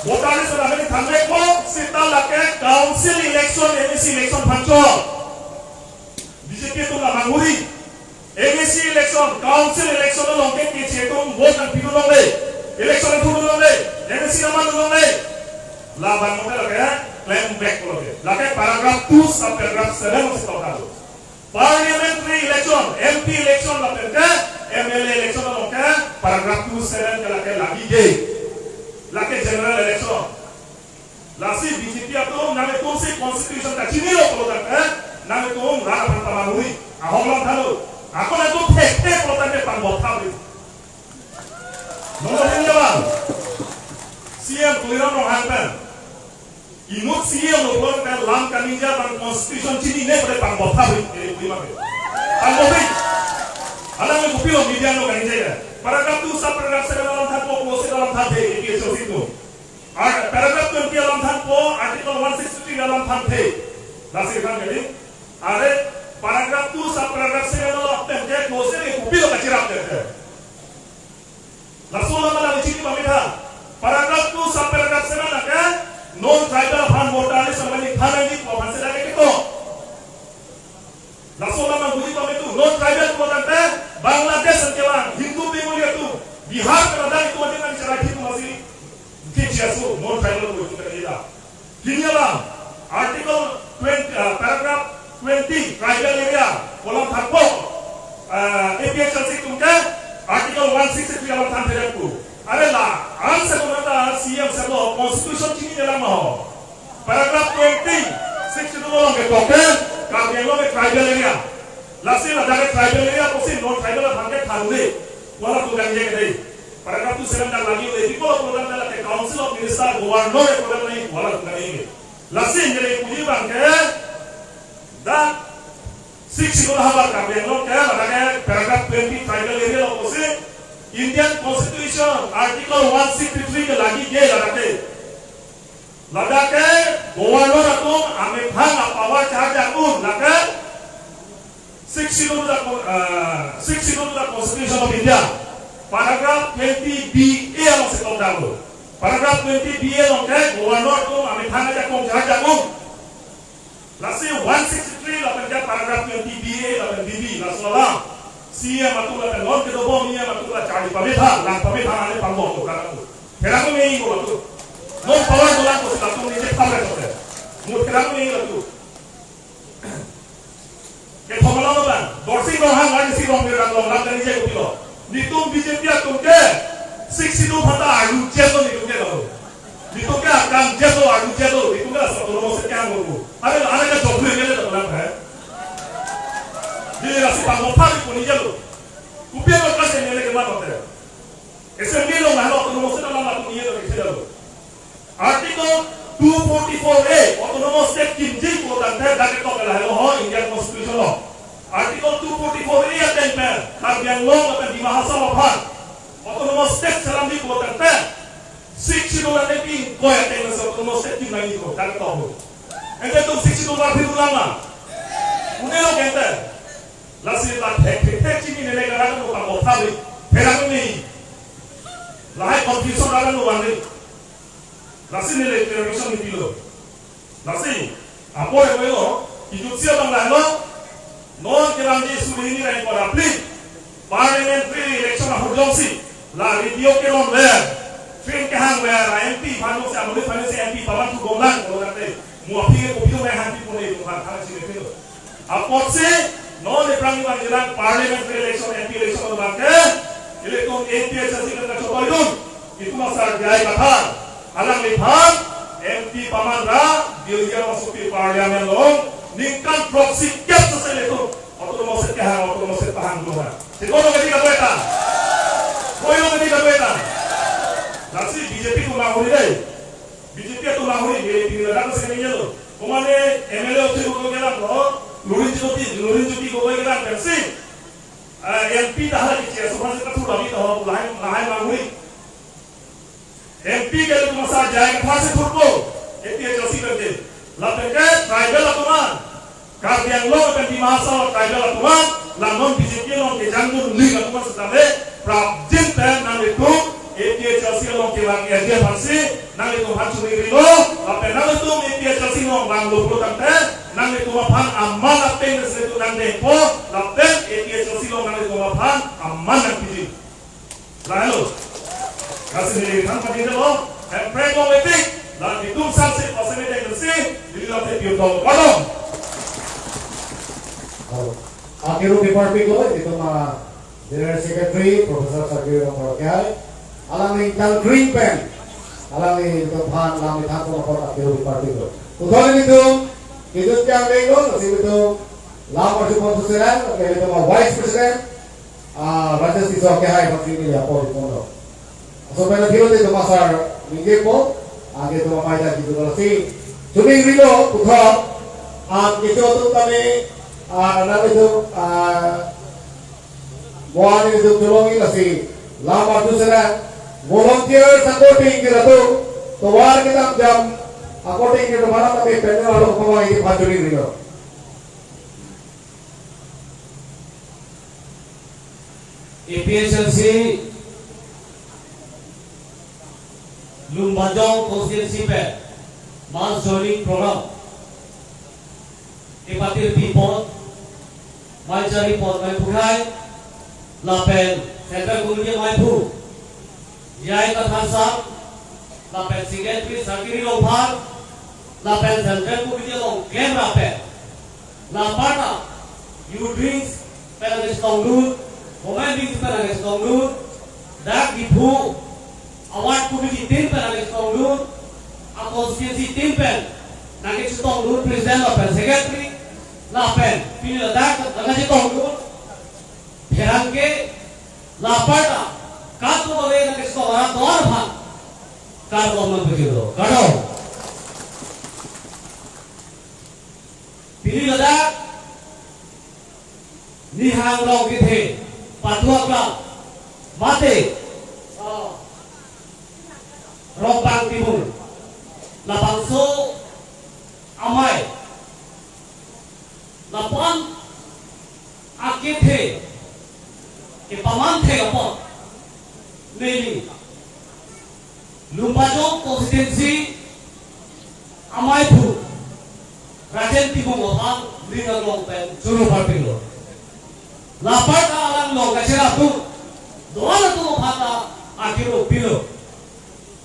Voter list amen thanvekpo, seta lake council election, M A C election aphan chot. B J P atum la manguri. M A C election, council election along ke keche atum vote nangpidun longle. Election nangpidun longle. M A C nangmandun longle. Labang mo lake, klembekpo lake. Lake paragraph two, subparagraph seven si toklo. Parliamentary election, M P election lapen ke, M L A election along ke, paragraph two seven ke lake lagije. Lake general election. Lasi B J P atum nanglitum si constitution ta chinilo pulotangte, nanglitum rat aphan ta manguri, ahok langthanlo. Ako nangtum thekthe pulotangte pangbothap ri. Nomor ini abang. C M Tuliram Ronghang pen. Inut C M lo pulotangte lam kaningje abang constitution chinine pute pangbothap ri, eh, bui mate. Pangbothap ri. Alang kopilo media lo kaningje ya. Paragraph two, subparagraph seven alam thanpo, clause alam thanthe, A P H L C atum. Ar-, paragraph twenty alam thanpo, article one sixty-three alam thanthe. Lasi than kali. Are, paragraph two, subparagraph seven alam thanthe, clause ke kopilo kachirap thanthe. Laso alam alam chini pamitha. Paragraph two, subparagraph seven lake, non-tribal aphan voter list amen thanji pu aphan si lake ketok. Laso alam manguri pame tu, non-tribal pulotangte, Bangladesh an kelang, Hindu Bengali atum, Bihar ke ladak itum adim nangcherai thik masi, keche aso, non-tribal pu itum ke ila. Hini alam, article twenty, uh, paragraph twenty, tribal area, alam thanpo, uh, A P H L C atum ke, article one sixty-three alam thanthedet pu. Are la, an se komat C M se lo, constitution chinine lang ma ho. Paragraph twenty, sixty-two along ketok ke, Karbi Anglong ke tribal area. Lasi ladak ke tribal area pusi non-tribal aphan ke thanle. Wala tu kan ye ke dei. Paragraph two seven dak lagi le, people of Nagaland ke Council of Minister, Governor ke program nahi, wala tu kan ye ke. Lasi neli puji abang ke, dak sixty-two havar Karbi Anglong ke, ladak ke paragraph twenty tribal area lo pusi, Indian Constitution, Article one sixty-three ke lagije ladak ke. Ladak ke governor atum amethang apower charge-un, lake sixty-two dak, uh, sixty-two dak Constitution of India, paragraph twenty B A along si tokdamlo. Paragraph twenty B A along ke governor atum amethang ajakong charge-un. Lasi one sixty-three lapen ke paragraph twenty B A lapen B B, laso alam C M atum lapen non kedobom E M atum la charli pametha, lang pametha ane pangbo to kara tu. Kerang me ingo tu. Non power dolang ko sila tu ni je pamre to. Mut kerang me ingo tu. Kethom alam abang, Dorsing Ronghang, Arnisi Rongphir, Ranglong, lang kaningje kopilo. Netum B J P atum ke sixty-two aphanta arlu jet lo netum ke lo. Netum ke akam jet lo, arlu jet lo, netum ke laso autonomous state ke anglo. Are, are ke joklu ke le to lang hai. Di rasi pangmo phari puni jet lo. Kopi aro klase nele ke ma kote. Assembly along lahelo autonomous state alam latum ningje lo ke lo. Article two forty-four A, autonomous state kimji pulotangte dak ketok lahelo ho Indian Constitution lo. Article two forty-four A ateng pen, Karbi Anglong lapen Dima Hasao aphan autonomous state selamji pulotangte, Sixth Schedule ane pi koi ateng si autonomous state kim nangji ko, dak ketok ho. Ante itum Sixth Schedule varphi dolang ma? Un'elo ke ante. Lasi la thek thek thek chinine le kara no pangbo thabi. Pherang ni. Lahai confusion kara no vanri. Lasi neli clarification nipilo. Lasi, apor ewelo, kijutsi abang lahelo, non kelangji suri hini ra ingkoi ra phli, parliamentary election ahut jongsi, la radio kelongver, film kehangver, M P aphan si, amuli aphan si M P paman thu bomlang, kalau nanti, mo aphi ke kopi dong hangpi pone, itu kan, hal sini itu. Apotsi, non aphrang ni bang ilang parliamentary election, M P election abang ke, ilitum A P H L C kan kachotoi dun. Itum asar jai kathar. Alangliphan, M P paman ra, Delhi asopi parliament along, ningkan throksi kep sese ilitum autonomous state kehang, autonomous state pahang dun ha. Si kono kedi kadueta. Kono kedi kadueta. Lasi B J P atum manguri dei. B J P atum ahuri, B J P ladak sini aja lo. Komane M L A othek ko kelang lo, Lurinjyoti, Lurinjyoti Gogoi kelang pensi. Eh, M P dah lagi cia, supaya kita thur lagi tahu lahai, lahai mahuri. M P ke tu masa jai ke pasi thurpo, A P H L C ke. Lapen ke tribal atum an. Karbi Anglong pen Dima Hasao tribal atum an, la non B J P along kejang dun ling atum an setame, prapjin pen nanglitum A P H L C along kevang area aphansi, nanglitum aphan churi rilo, lapen nanglitum A P H L C along vanglo pulo tangte, nanglitum aphan aman apeng si nanglitum nangdengpo, lapen A P H L C along nanglitum aphan aman nangpiji. Lalu, kasih neli than pati delo, Hemprek along letik, la itum sangsi pasang dengsi, dili lam te piu tong padong. Halo. Akiru department lo, itum a General Secretary, Professor Sarkir Rongphar Royke, alangli tangkring pen, alangli itum aphan, alangli than pon apot akiru department lo. Puthot itum, itum kejang denglo, lasi itum, lam arju pon thuserang, itum a Vice President, ah, Rajesh Tisso kehai aphan si neli apor iponlo. Laso pen athilo te itum asar ningjepo, anke itum amei ta kitu kalasi. Chuning rilo puthot, an kecho atum tame, ah, nang itum, ah, mo-an itum cholongji lasi. Lam arju serang, volunteer according ke atum, tovar kedam jam according ke atum alam tame pen alo pamai ke phan chuning rilo. A P H L C Lumbajong constituency pen mass joining program kepatir pi apot, mei chari apot, mei pukhai, lapen Central Committee meiphu J I Kathar sir, lapen Secretary Sarkir Rongphar, lapen Central Committee along klemrap pen, laparta Youth Wings pen nangchetongdun, Women Wings pen nangchetongdun, dak Diphu a ward committee tin pen nangchetongdun, a constituency tin pen nangchetongdun, President lapen Secretary, lapen pini ladak nangchetongdun, pherangke, laparta, kadokave nangchetong arat do-an aphan kardom nangpajirlo. Kardom. Pini ladak Nihang Rong kethe, Patu Aklam, mate, ah, Rongpang Timung, labangso amei, lapu-an akethe kepamanthe apot, neli Lumbajong constituency ameiphu Rajen Timung aphan ning arlong pen choro parpiklo. Laparta alanglong kacherapdun do-an atum aphan ta akiru pilo.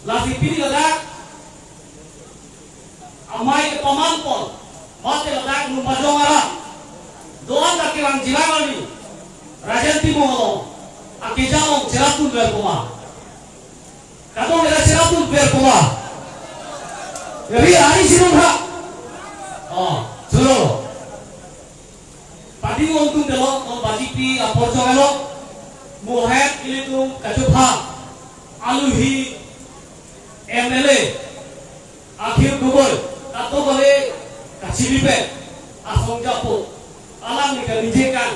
Lasi pini ladak amei kepaman pon, mate ladak Lumbajong arat do-an ta kelang jilang ali, Rajen Timung along akeja along cherapdunver puma. Kadokave ta cherapdunver puma. Ri ari sirung ha. Oh, sulo. Padi wong tung delok, non baji pi apor jong elo. Mohet ilitum kachupha. Aluhi M L A Akhil Gogoi, kadokave kachilipen asong japo, alangli kaningje kan,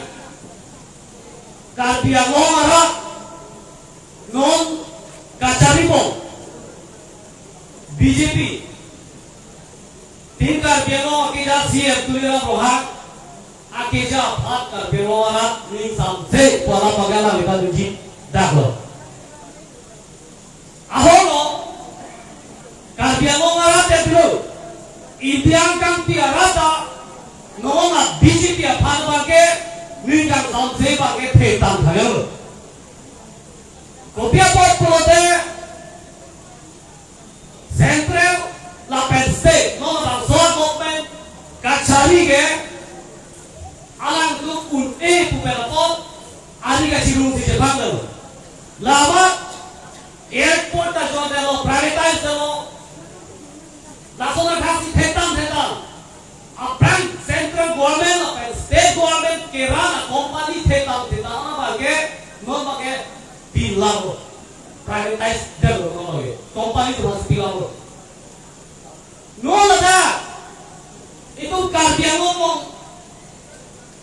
Karbi Anglong arat non kacharibom B J P, tin Karbi Anglong akeja C E M Tuliram Ronghang akeja aphan Karbi Anglong arat ning samse pu alam abang alangli kaningje daklo. Ahormu Karbi Anglong arat ya pilo, India angkangpi arat ta non a B J P aphan abangke ning kangsamse abangke thetan thanglo. Kopi apot pulote central lapen state non bangso government kachari ke alangtum un-e pu pen apot ari kachirungsi chepanglo. Labat airport ta jodelo, privatize delo. Lason athak si thetan thetan. Aphrang central government lapen state government keran a company thetan thetan abangke non abangke pilanglo. Privatize delo non abangke. Company atum si pilanglo. Non ladak itum Karbi Anglong along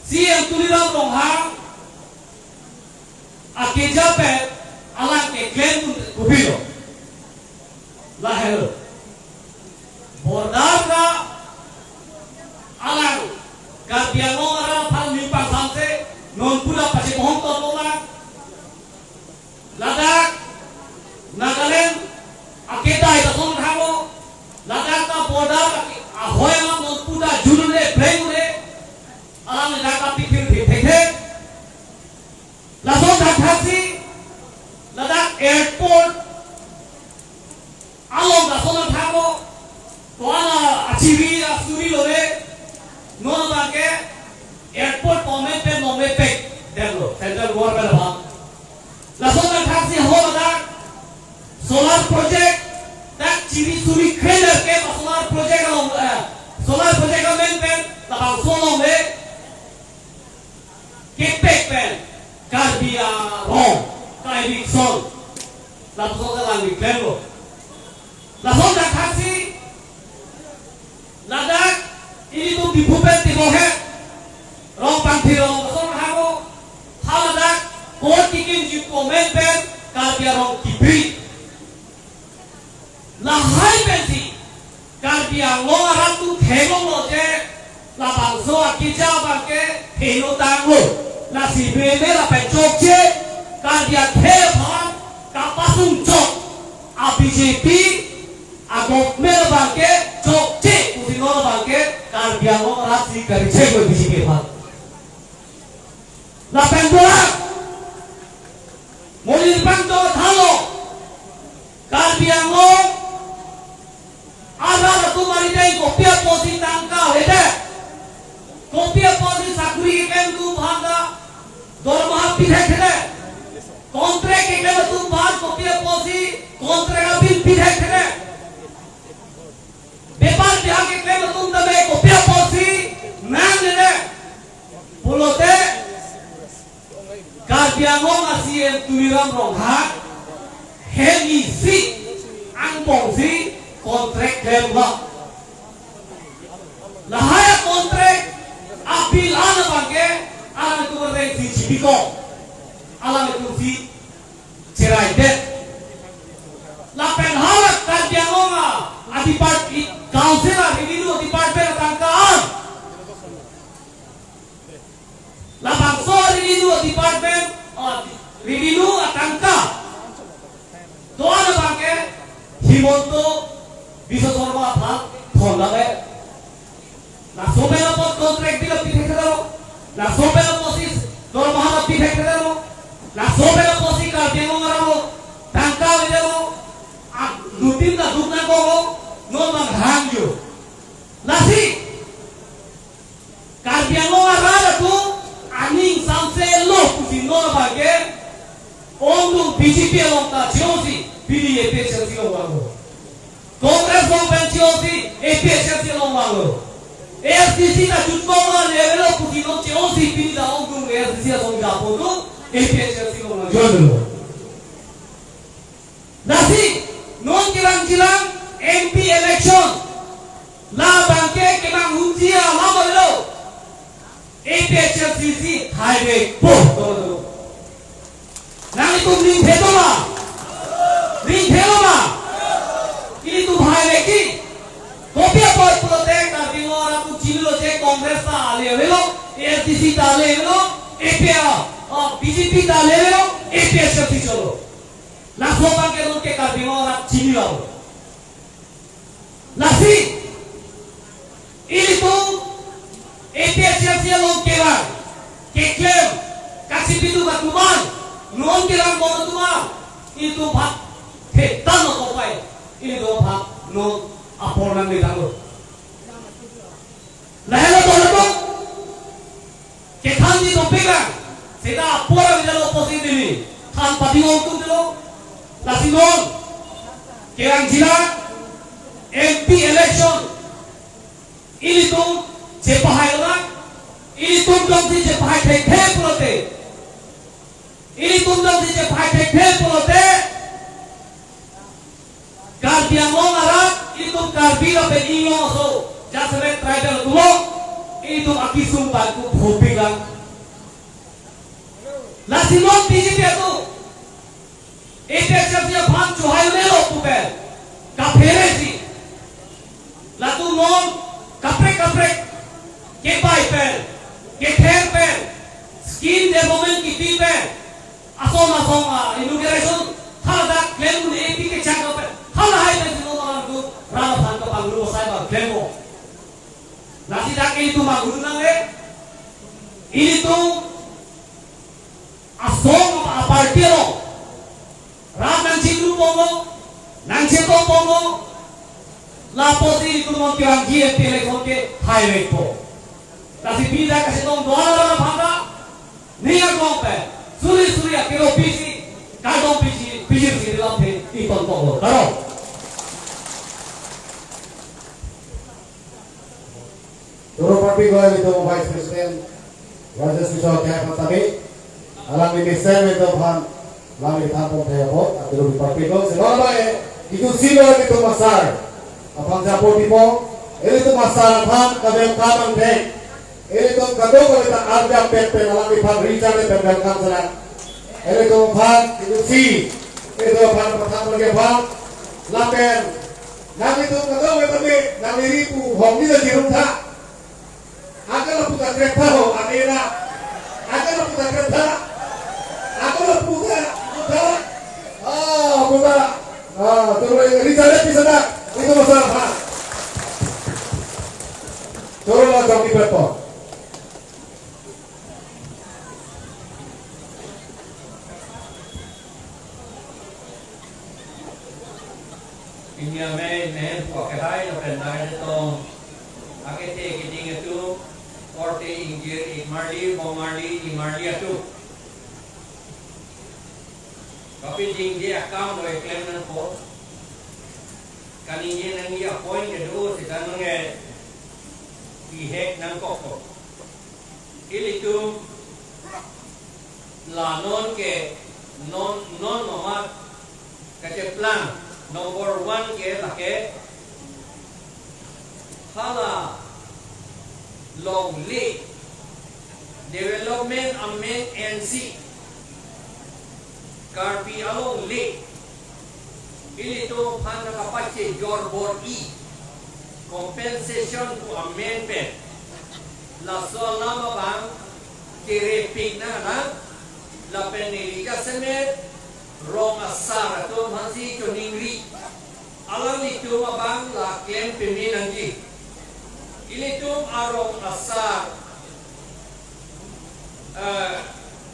C M Tuliram Ronghang akeja pen alang keklem dun kopilo? Lahelo. Border ta alang Karbi Anglong arat aphan ningpang samse non pu ta pachebohong totlo lang. Ladak Nagaland akedai ta son thamo. Ladak ta border ahoi alam non pu ta jun-un-e, pleng-un-e. Alam ladak ta pikir thik thik thik. Lason thakthaksi ladak airport along lason thamo. Ko-an achiri asuri lore. Non abangke airport pame pen pame pek detlo central government aphan. Lason thakthaksi ho ladak solar project dak chiri suri kreder ke solar project along, eh, solar project amen pen labangso along le kepek pen Karbi arong ka-eviction. Lapuson ka lang klemlo. Lason thakthaksi ladak ilitum Diphu pen Tibohet Rongpangthi rong lason hamo, ha ladak court kikimji amen pen Karbi arong kipri. Lahai pensi Karbi Anglong arat atum theklonglo je labangso akeja abangke theno tanglo. Lasi meme lapen chokche Karbi akhei aphan kapasung chok a B J P a government abangke chokche pusi non abangke Karbi Anglong arat si kari cheklo B J P aphan. Lapen dolang monit bang to thalo Karbi Anglong arat atum arideng kopi apotsi tangka hede, kopi apotsi sakuri keklem atum aphan ta dormaha pithekthede, contract keklem atum aphan kopi apotsi contract a-bill pithekthede, bepar bihak keklem atum tame kopi apotsi nangnede pulote Karbi Anglong a C M Tuliram Ronghang hem isi angbongsi contract klemlo. Lahai a-contract a-bill an abangke alanglitum rengsi chibikong, alanglitumsi cheraidet. Lapen hala Karbi Anglong a, a-depart-, i-, council a-revenue department atangka an, labangso revenue department, ah, revenue atangka do-an abangke Himanta Biswa Sarma aphan thondamlo. Laso pen apot contract bill pithekthedetlo, laso pen apotsi dormaha pithekthedetlo, laso pen apotsi Karbi Anglong arat along tangka avedetlo, a, dutin ta duk nangkoklo, non abang hangjo. Lasi Karbi Anglong arat atum aning samselo pusi non abangke ongdung B J P along ta che-osi pini A P H L C along vanglo. Congress along pen che-osi A P H L C along vanglo. A S D C ta jutbom an avelo pusi non che-osi pini ta ongdung A S D C asong japo tu A P H L C along vanglo. Lasi non kelang jilang M P election labangke kemanghunji alam avelo. A P H L C si haivekpo. Nanglitum ning thekthe ma? Ning theklo ma? Ilitum haivekji. Kopi apot pulote Karbi Anglong arat atum chinilo je Congress ta ale avelo, A S D C ta ale avelo, A P, ah, B J P ta ale avelo, A P H L C cholo. Laso abangke non ke Karbi Anglong arat chinilo. Lasi ilitum A P H L C along kelang keklem kachipitu katuman non kelang bom tuman, ilitum aphan thektang lo kopai, ilitum aphan non apor nangledetlo. Lahelo to latum kethanji dopik lang, seta apor avedetlo pusi pini than pati ongtunglo. Lasi non kelang jilang M P election ilitum chepahailo na, ilitum jongsi chepahai thekthe pulote, ilitum jongsi chepahai thekthe pulote, Karbi Anglong arat ilitum Karbi lapen Inglong aso, jasemet tribal atum lo, itum akesung pen ku bhopik lang. Lasi non B J P atum, A P H L C aphan chohai un'elo pu pen, kaphere si. Latum non kaprek kaprek kepai pen, kether pen, scheme development kipi pen, ason ason, ah, inauguration, haladak klem un-e pi kechak pen, halahai pen si non alam tu ram aphan kapanglu asai ba klempo. Lasi dak ilitum manghu nangne, ilitum asong aparty along rat nangchinglu ponlo, nangcheto ponlo, lapusi ilitum non kevang G M P election ke haivekpo. Lasi pini dak kachetong do-an alam aphan ta, ning arong pen, suri suri akero pisi, kardom pisi, pisi si lamthe iton ponlo. Karo. Toro party ko ilitum Vice President Rajesh Kishore Kep aphan tame, alangli mesen ilitum aphan alangli than pon thek apot, aturu party ko, silo ba e, itum silo ilitum asar aphan japo tipo, ilitum asar aphan kadem kam angthek, ilitum kadokave ta arjap pen pen alangliphan richard pen welcome sana. Ilitum aphan, itum si, ilitum aphan pathan pon aphan, lapen nanglitum kadokave tame, nangli ri pu hong ni ta jirum tha. Akala puta kretha ho, akela. Akala puta kretha. Akala puta kretha. Ah, puta. Ah, toro richard pi sana. Itum asar aphan. Toro la jong di pepo. Pini amei nehem ko kehai lapen dai detong akethe keding atum, korte ingjir ik marli, bong marli, ni marli atum. Kapiding di akam lo eklem nangpo. Kaningje nangji apoint kedo seta nangke bihek nangkokpo. Ilitum la non ke non non nomat kacheplang number one ke lake hala longle development amen N C Karbi alongle ilitum aphan kapachejor bor-i compensation pu amen pen laso alam abang cherepik nang lapen neli jasemet rong asar atum aphansi choningri. Alanglitum abang la klem peme nangji. Ilitum arong asar, eh,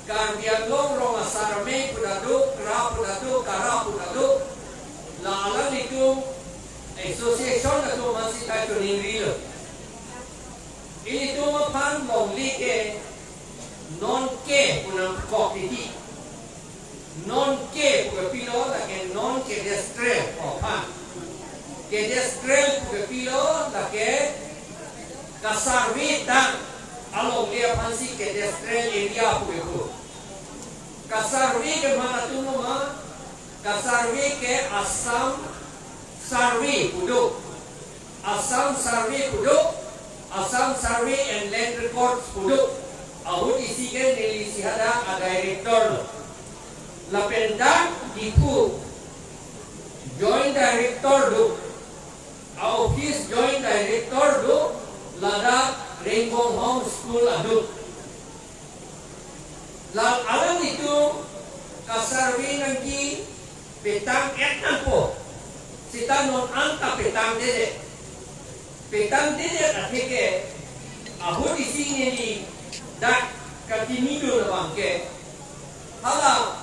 Karbi Anglong rong asar amei puta do, kra puta do, kara puta do. La alanglitum association atum aphansi ta choningrilo. Ilitum aphan longle ke non ke pu nangkok titi. Non ke pu ke pilo lake non cadastral aphan. Cadastral pu ke pilo lake kasurvey tang alongle aphansi cadastral area pu kepu. Kasurvey ke mana atum ma, kasurvey ke Assam Survey pu do. Assam Survey pu do, Assam Survey and Land Records pu do. Ahut isi ke neli isi hadak a director lo. Lapen dak Diphu Joint Director do. A office Joint Director do, ladak Rengbonghom School aduk. La alanglitum kasurvey nangji petang-et nangpo. Seta non anta petangdedet. Petangdedet atheke ahut isi neli dak kachini do labang ke. Hala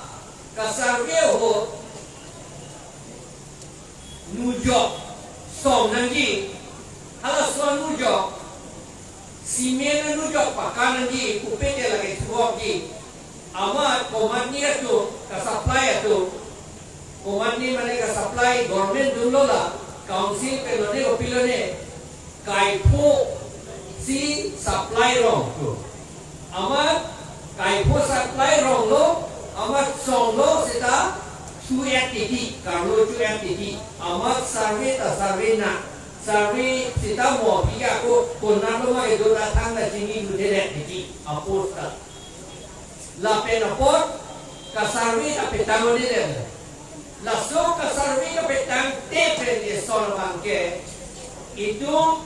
kasurvey ahut nujok song nangji, halaso anujok, cement anujok pakka nangji, pupe ke lake chuvokji. Amat komatne atum, kasupply atum, komatne mane kasupply government dunlo la, council pen lone, kopilo ne, kaipho si supply rong tu. Amat kaipho supply ronglo, amat songlo seta chu-et titi, karlo chu-et titi. Amat survey ta survey na. Survey sita mo pika ko konat lo ma kedo ta thangta chinidunde det titi apor ta. Lapen apor ka survey ta petang ode le. Laso ka survey ta petangte pen eson abang ke itum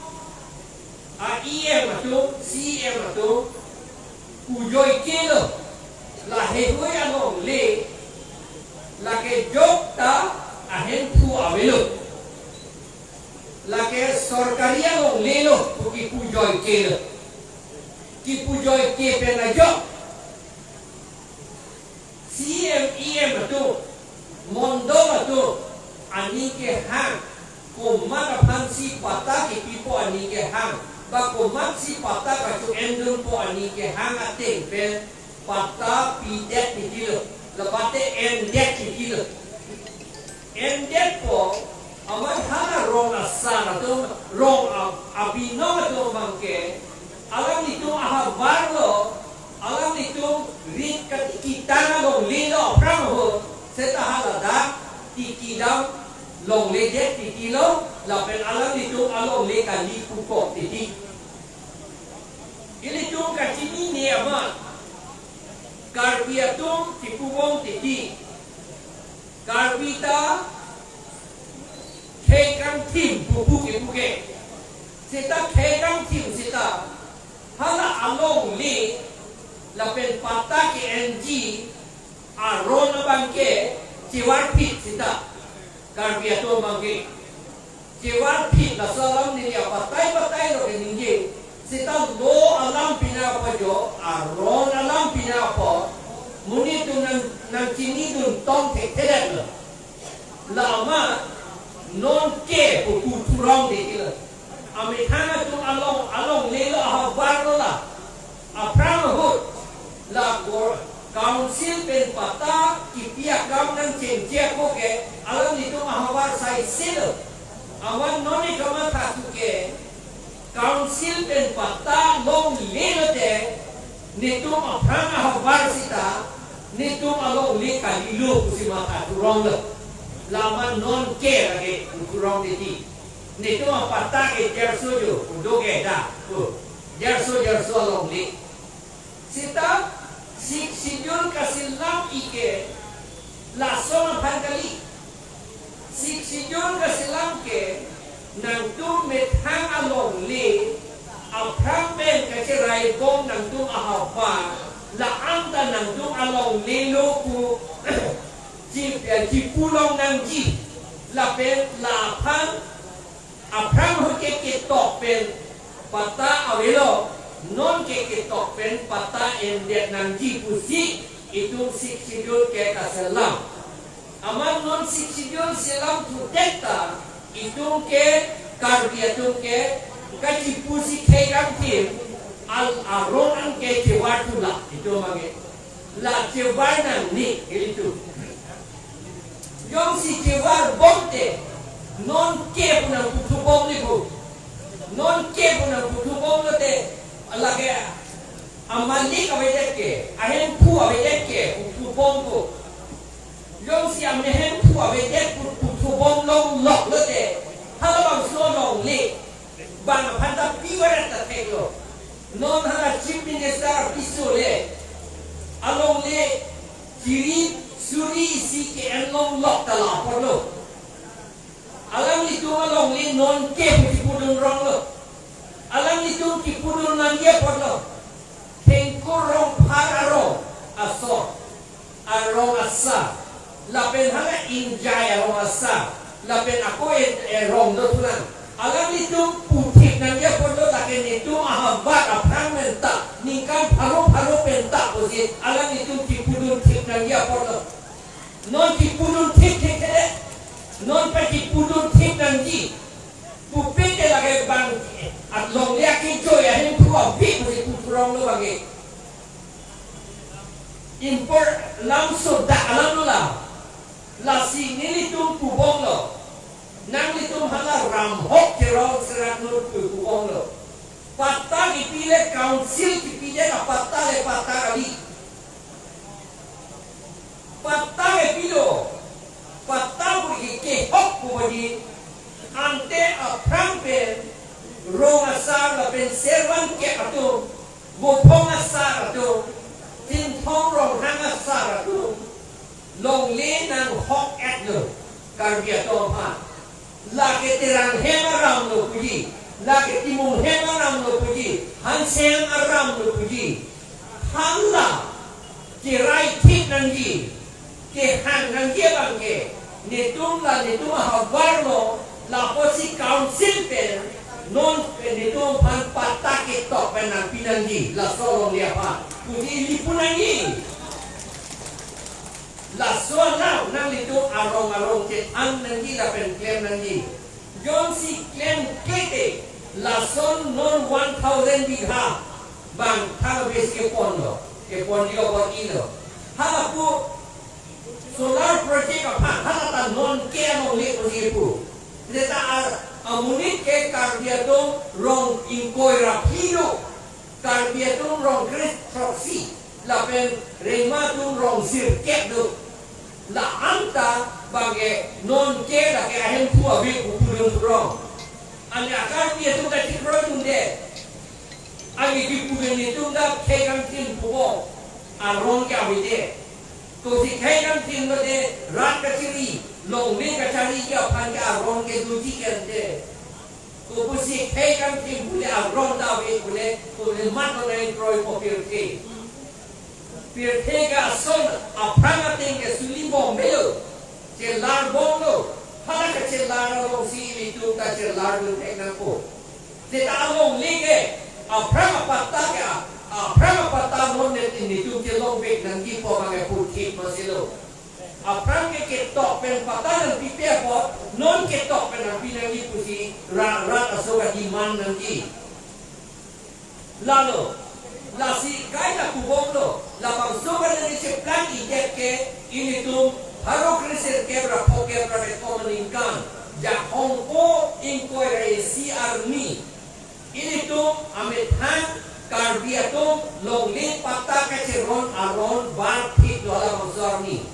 a E M atum, C E M atum, pujoike lo, laheihui alongle, lake jok ta ahemphu avelo. Lake sorkari alongle lo, pu kipujoike lo. Kipujoike pen ajok. C E M, E M atum, mondol atum, aning kehang, komat aphansi patta kipipo aning kehang, ba komatsi patta kacho-endunpo aning kehang ateng pen patta pidet titi lo, labangte endet titi lo. Endetpo, amat hala rong asar atum, rong a-, abinong atum abang ke, alanglitum ahavar lo, alanglitum rit kat-, kitang alongle lo aphrang ahut, seta haladak tiki dam longledet titi lo, lapen alanglitum alongle kali pukok titi. Ilitum kachinine amat, Karbi atum kipubom titi. Karbi ta khei kangthim pupu kepu ke. Seta khei kangthim seta hala alongle lapen patta ke-enji aron abang ke chevarphit seta. Karbi atum abang ke chevarphit, laso alam neli abatai batai lo keningje. Seta lo alam pina apajo, aron alam pina apo. Monit atum nang, nangchinidun tong thekthedet lo. La amat non ke pu puthurong titi lo. Amethang atum along, alongle lo ahavar lo la. Aphrang ahut la gor-, council pen patta kipi akam nangchengche ako ke alanglitum ahavar saise lo. Amat non ne kamatha thu ke council pen patta longle lote netum aphrang ahavar seta netum alongle kalilo pusi matha thurong lo. La amat non ke lake puthurong titi. Netum apatta ke jarso jo, udo ke da, o, jarso jarso alongle. Seta Sixth Schedule kaselam ike lason aphan kali. Sixth Schedule kaselam ke nangtum methang alongle aphrang pen kacherai bom nangtum ahavar, la-an ta nangtum alongle lo pu chi-, eh, chipu long nangji, lapen la aphan aphrang ahut ke ketok pen patta avelo, non ke ketok pen patta endet nangji pusi itum Sixth Schedule ke kaselam. Amat non Sixth Schedule selam thudet ta itum ke Karbi atum ke kachipusi khei kangthim al aron an ke chevar thu la itum abang ke. La chevar nangne ilitum. Jongsi chevar bomte, non ke pu nangputhubom ni pu. Non ke pu nangputhubom lote, lake amalik avedet ke, ahemphu avedet ke, puthubom ko. Jongsi amahemphu avedet pu, puthubom longlok lote, halabangso alongle bang aphan ta pivaret ta theklo. Non hala Chief Minister apiso le alongle chiri suri isi ke-en longlok ta la apotlo. Alanglitum alongle non ke pu kipudun rong lo. Alanglitum kipudun nangji apotlo. Thengkur Rongphar arong asor, arong asar, lapen hala Ingjai arong asar, lapen ako e, e rong do thulang. Alanglitum puthip nangji apotlo, lake netum ahavar aphrang pen ta, ningkan pharo pharo pen ta pusi alanglitum kipudun thip nangji apotlo. Non kipudun thip thekthedet, non pa kipudun thip nangji. Pupe ke lake bang, eh, alongle akejoi ahemphu avi pusi puthurong lo abang ke. Impor lamso dak alam lo la. Lasi nelitum pubom lo. Nanglitum hala Ramhok Teron Serak Nur pu pubom lo. Patta kipi le council kipi det apatta le patta kali. Patta kepilo. Patta pu ke kehok pu badi. Ante aphrang pen Karbi atum aphan. Lake Terang hem aram lo puji, lake Timung hem aram lo puji, Hanse hem aram lo puji. Hala cherai thip nangji, kehang nangji abang ke, netum la netum ahavar lo, lapusi council pen, non pen netum aphan patta ketok pen nangpi nangji, laso alongle aphan pusi ili pu nangji. Laso alam nanglitum arong arong chethan nangji lapen klem nangji. Jongsi klemkle te, lason non one thousand bigha bang thang besi kepon lo, kepon di over ilo. Hala pu solar project aphan, hala ta non ke alongle pusi pu. Seta ar amonit ke Karbi atum rong ingkoi ra phli do. Karbi atum rong kre throksi, lapen Rengma atum rong sirkep do. La anta bang ke non ke lake ahemphu ave pu pudun purong. Ani a-Karbi atum ta chikroidunde. Ani kipu ke netum ta khei kangthim pupo arong ke avete. Kosi khei kangthim lote rat kachiri, longle kachari ke aphan ke arong ke doji ke ante. Kopusi khei kangthim pule arong ta ave pule, pule mat lo nai kroi po pirthe. Pirthe ke ason aphrang ateng ke suli bom melo, chelar bom lo, hala kachelar alongsi ilitum ta chelar dun thek nangpo. Seta alongle ke, aphrang apatta ke, aphrang apatta non netin netum chelong vek nangji pu abang ke purthip masilo. Aphrang ke ketok pen patta nangpipe apot, non ketok pen nangpi nangji pusi ra rat aso ka-demand nangji. Lalo, lasi kaita kubom lo, labangso ka nangcheplang idet ke, ilitum pharo kre sirkep ra phokep ra kethom aningkan, Jakhong po ingkoi ra isi arni. Ilitum amethang Karbi atum longle patta kacheron aron bar thik do labangso arni.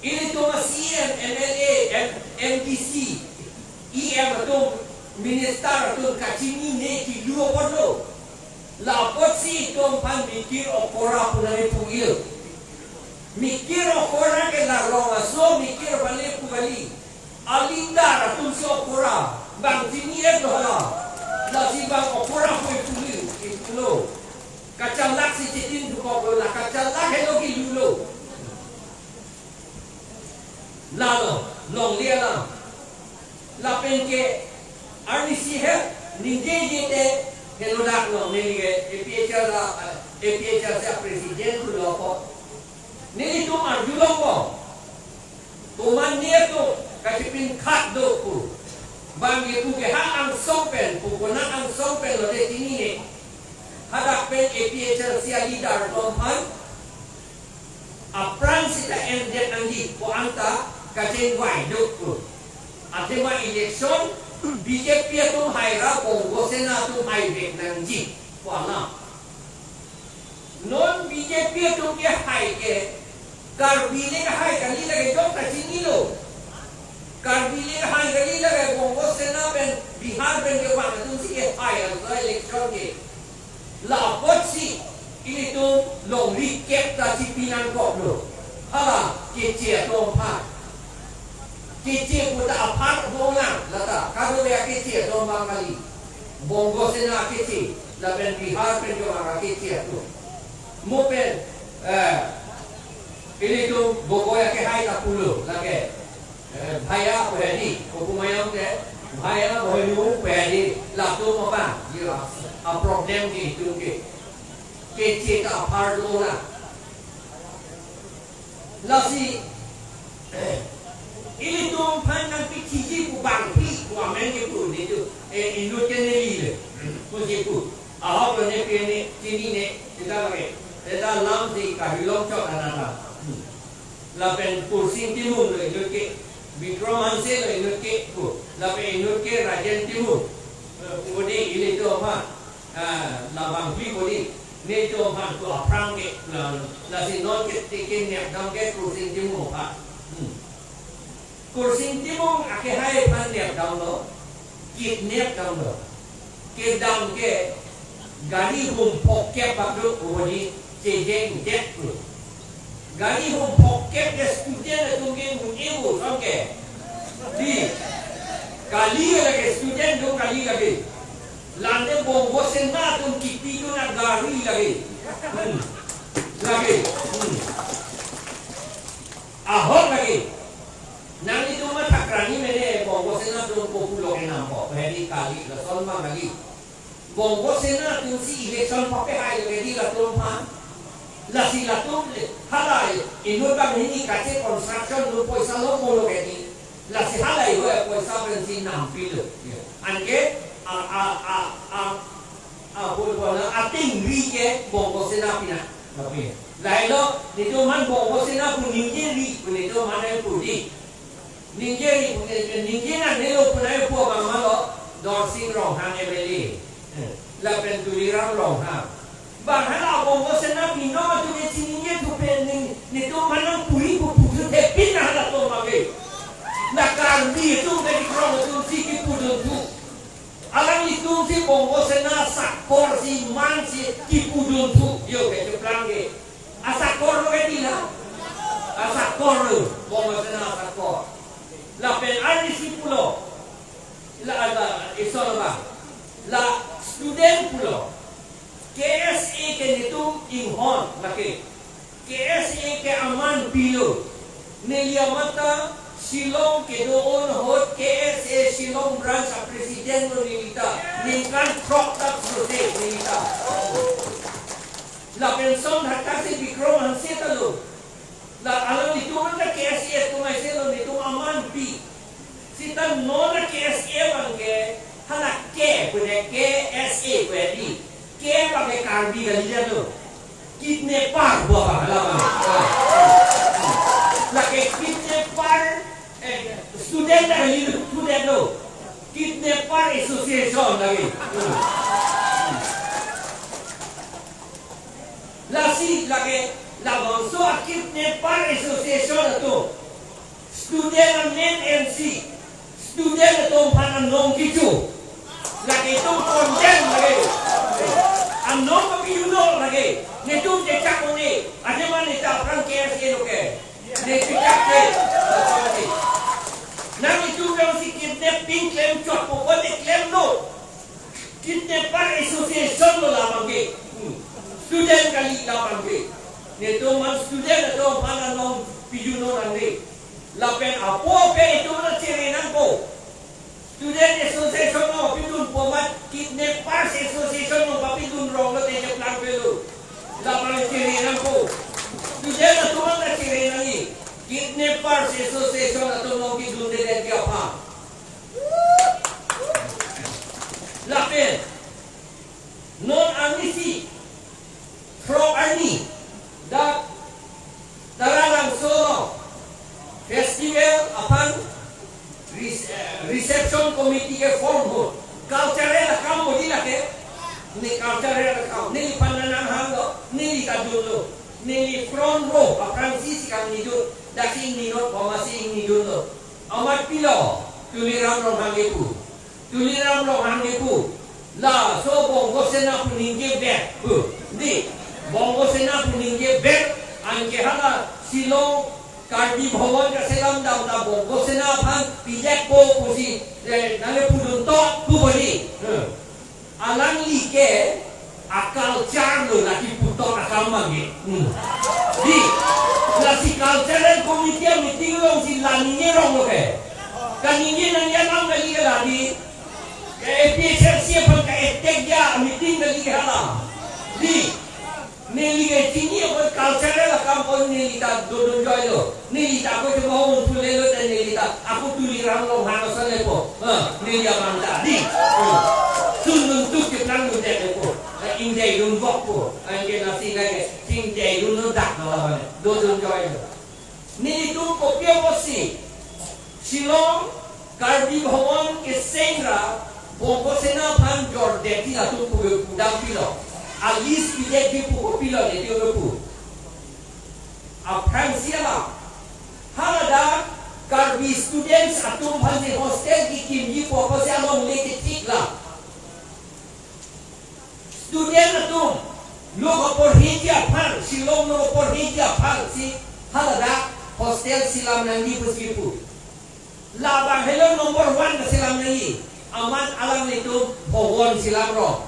Ilitum a-C E M, M L A, M-, M D C, E M atum, minister atum kachinine kilu apotlo. Lapotsi itum aphan mikir okora pu nangkipu-i. Mikir okora ke la rong aso mikir aphan le pu kali. A-leader atumsi okora, bang chini-et lo hala. Lasi bang okora pu ipu-i, ipulo. Kachalak si chitin thukok lo, la kachalak helo kilulo. Lalo, longle alam. Lapen ke, arnisi he, ningjeje te, helo dak lo, neli ke, A P H L la, A P H L si president lo ko. Nelitum arjulong ko. Komat netum kachipinkhat do pu. Bang ke pu ke ha angsong pen, pu konat angsong pen lote chinine. Hadak pen A P H L C a-leader atum aphan apran sita endet nangji pu anta kachingvai do pu. Athema election B J P atum hai ra Bongo Sena atum hai vek nangji pu alam. Non B J P atum kehai ke, Karbi le kehai kali lake jok ta chinilo. Karbi le kehai kali lake Bongo Sena pen Bihar pen kevang atumsi kehai laso election ke. Lapotsi ilitum longri kep ta chipi nangkoklo. Hala keche atum aphan. Keche pu ta apar dolang lata. Kadokave keche atum abang kali. Bongo Sena keche. Lapen Bihar pen kevang akeche atum. Mo pen, eh, ilitum Gogoi akehai ta pulo, lake, eh, bhaiya pu hedi, kopu mayam ke, bhaiya bhaiyu pu hedi, latum apa, ye, a-problem ke itum ke. Keche ta apar dolang. Lasi, ilitum aphan nangpithiji pu bangphli pu amen ke pu nelitum, eh, inut ke neli le. Pusi pu. Ahok lo ne pe ne, chinine, seta lake. Seta lamsi kahilong chot anata. Lapen Kursing Timung lo inut ke. Bikram Hanse lo inut ke pu. Lapen inut ke Rajen Timung. Eh, pu di ilitum aphan. Ah, labangphli pu di. Netum aphan pu aphrang ke, la, lasi non ke tikin nep dam ke Kursing Timung aphan. Hmm. Kursing Timung akehai aphan nep damlo, kidnap damlo. Kedam ke gari hum phokep bak do pu di chejeng det pu. Gari hum phokep ke student atum ke mun evo song ke. Di, kali lake, student atum kali lake. Lante Bongo Sena atum kipi dun agari lake. Hmm. Lake. Hmm. Ahok lake. Nanglitum mathakrani mene Bongo Sena atum kopulo kenampo. Hedi kali, lason ma kali. Bongo Sena atumsi election papehai lake di latum aphan. Lasi latum le, halai, inut bang hini kache construction lo poisa lo mo lake di. Lasi halai ho poisa pensi nampilo. Anke, a, a, a, a, a, bol bola, ating ri ke Bongo Sena pina. Tapi, lahelo, netum aphan Bongo Sena pu ningje ri, pu netum aphan ai pu di. Ningje ri, ningje nangnelo pu nai pu abang malo, Dorsing Ronghang M L A. Eh, lapen Tuliram Ronghang. Bang hala Bongo Sena binong atum ke chiningje thupen ning, netum aphan nangpuri pu puthot thepin na halatum abang ke. Na Karbi atum ke Dikrong atumsi kipu dun thu. Alanglitumsi Bongo Sena asakor si mansi kipu dun thu. Yo ke cheplang ke. Asakor lo ke di la? Asakor lo. Bongo Sena asakor. Lapen arnisi pulo. La, la, ison lo ba. La student pulo. K S A ke netum inghon lake. K S A ke aman pilo. Neli amat ta Shillong kedo-an ahut K S A Shillong branch a president lo neli ta. Ningkan throk dak sose neli ta. Lapen son thakthak si Bikram Hanse ta lo. La alanglitum ta K S A atum aise lo, netum aman pi. Seta non a K S A abang ke, hala ke, pu de K S A pu di. Ke abang ke Karbi kali lo. Kidnapper pu abang, hala abang. Lake kidnapper, eh, student kali lo, student lo. Kidnapper Association lake. Lasi lake, labangso a Kidnapper Association atum. Student amen ensi. Student atum aphan anong kecho. Lake itum condemn lake. Anong kapi-un-e lake. Netum chechak un-e. Ajaman neta aphrang K S A lo ke. Ne chechak ke. Nanglitum jongsi kidnapping klem chot pu kote klemlo. Kidnapper Association lo labang ke. Hmm. Student kali labang ke. Netum aphan student atum aphan anong pi-un-e nangne. Lapen apo pen itum nangchere nangpo. Student Association nangpidunpo amat Kidnappers Association nangpapidun rong lote cheplang pelo. Labang chere nangpo. Student atum nangchere nangji. Kidnappers Association atum nangpidundedet ke aphan. Lapen non arnisi throk arni dak Taralangso along festival aphan re-, eh, reception committee ke form ho. Cultural akam odi lake, ne cultural akam, neliphan nanghanlo, neli ta dunlo, neli front row aphrangsi si kangnidun, dak si ingninot, komatsi ingnidunlo. Amat pilo, Tuliram Ronghang kepu. Tuliram Ronghang kepu. Laso Bongo Sena pu ningje bek pu. Di, Bongo Sena pu ningje bek, anke hala Shillong Karbi Bhawan kaselam dam ta Bongo Sena aphan pidetpo pusi, eh, nangkepudun tok pu bodi. Hmm. Alangli ke a-culture lo lake puthot akam abang ke. Hmm. Di, lasi cultural committee meeting alongsi la ningje rong lo ke. Kaningje nangji alam kali ke la di. Ke A P H L C aphan ka-attack ja meeting kali ke hala. Di, neli ke chini apot cultural akam apot neli ta dodun joilo. Neli ta ako chuma un pule lo ta neli ta ako Tuliram Ronghang ason lepo. Ha, neli abang ta di. Hmm. Sundun tuk cheplang dundet lepo. Ha, ingdei dun vokpo. Anke lasi lake ingdei dun lo dak na labang. Dodun joilo. Nelitum kopi apotsi Shillong Karbi Bhawan keseng ra Bongo Sena aphan jordetji latum pu pudam pilo. A-list pidetji pu kopilo nelitum pu. Aphrangsi alam. Haladak Karbi students atum aphansi hostel kekimji pu apotsi alongle kethik la. Student atum lo kaporheji aphan, Shillong lo kaporheji aphansi haladak hostel selam nangji pusi pu. Labang helo number one keselam nangji. Amat alanglitum bhovon selamlo.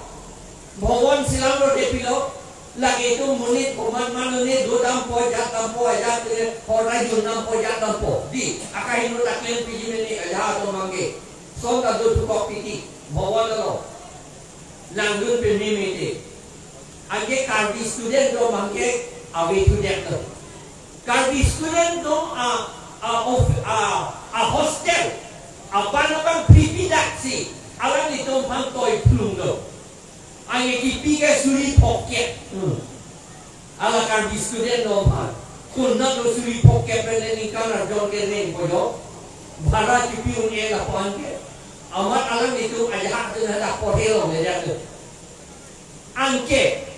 Bhovon selamlo te pilo. Lake itum monit komat mane do dampo, jat dampo, ajat ke horai jun dampo, jat dampo. Dei, akahingno ta klem piji mene ajat atum abangke. Son ta do thukok titi. Bhovon lo. Langdun peme mete. Anke Karbi student atum abangke ave thudetlo. Karbi student atum a, a, of, a, a hostel abang abang phiphi daksi alanglitum aphan toi phlunglo. Anke kipi ke suri phongkep. Hmm. Hala Karbi student atum aphan. Konatlo suri phongkep pen ningkan arjon kereng koyo. Bhara kipi un-e lapu-an ke. Amat alanglitum ajahak atum hadak porhelo meja tu. Anke,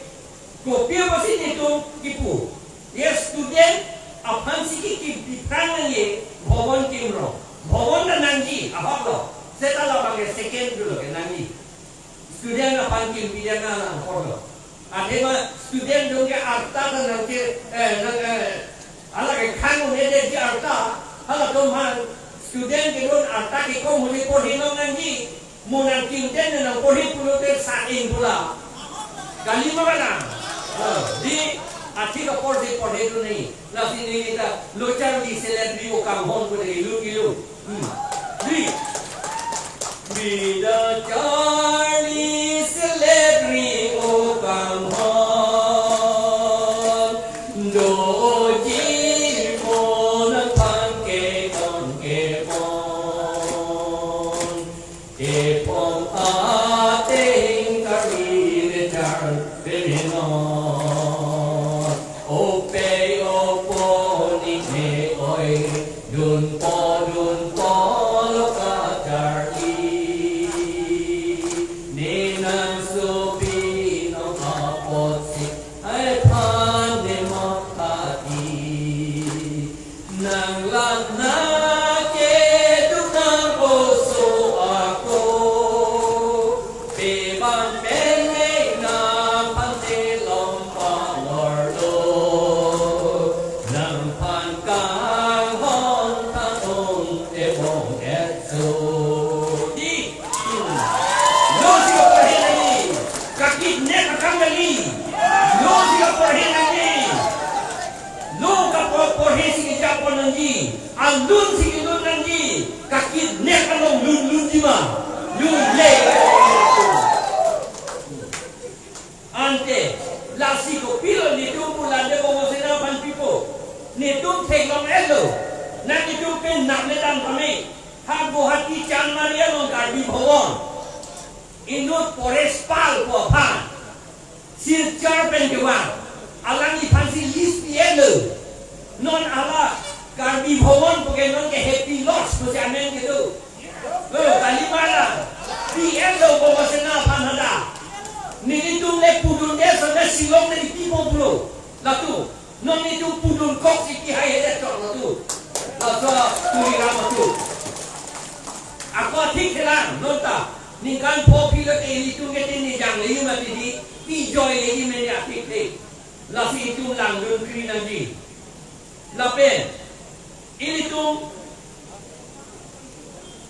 kopi apotsi netum kipu? Ye student aphansi ki, kipiphrang nangji, bhovon kimrong. Bhovon ta nangji, ahoklo. Seta labang ke second dolo ke nangji. Student aphan kimpi dia na nangkorlo. Athema student atum ke arta ta nangke, eh, nang, eh, hala ke khang un-edetji arta, halatum aphan student kedun arta kekom huli porhi long nangji. Mo nangkim ten nangporhi pulote sa-in pula. Kali ma bana? Ah, dei, athik apor si porhedun nangji. Lasi neli ta lo charli selet ri o kanghon pu de ilu ilu. Hmm. Dei. Bida charli selet ri o kanghon. Doji mo nangphan ke kon ke pon. Kepon ateng kari le char pemeno. Ope opo ni me oi, dunpo dunpo lo kacharli. Ni nangsopi nong apotsi, ai phan ne mokha ti. Nanglang nangkeduk nang oso ako, pe ban pen ne nangphan te lom palorlo, nangphan kanghon thanong ebong etso. Dei, lo si kaporhe nangji, kakidnap akam kali, lo si kaporhe nangji. Lo kapo-, porhe si kejapon nangji, alun si kelun nangji, kakidnap along lun lunji ma, lunle. Ante, lasi kopilo netum pu lande Bongosena aphan pipo, netum theklong-etlo, nang netum pen nap le dam kami, ha Guwahati Chandmari along Karbi Bhawan, inut Paresh Pal pu aphan. Silchar pen kevang. Alangliphansi lease pi-etlo. Non hala Karbi Bhawan puke non ke Happy Lodge pusi amen kedo. Oh, kali ma la. Pi-etlo Bongosena aphan hadak. Nelitum le pudunde sampai Shillong neli pipo pulo. Latum. Non netum pudun kok si pihai hedet chok latum. Laso Tuliram atum. Ako athik helang, non ta. Ningkan pho philo te ilitum ke tin ni jang le mati dei, pi joi le mene athik thek. Lasi itum langdun kri nangji. Lapen, ilitum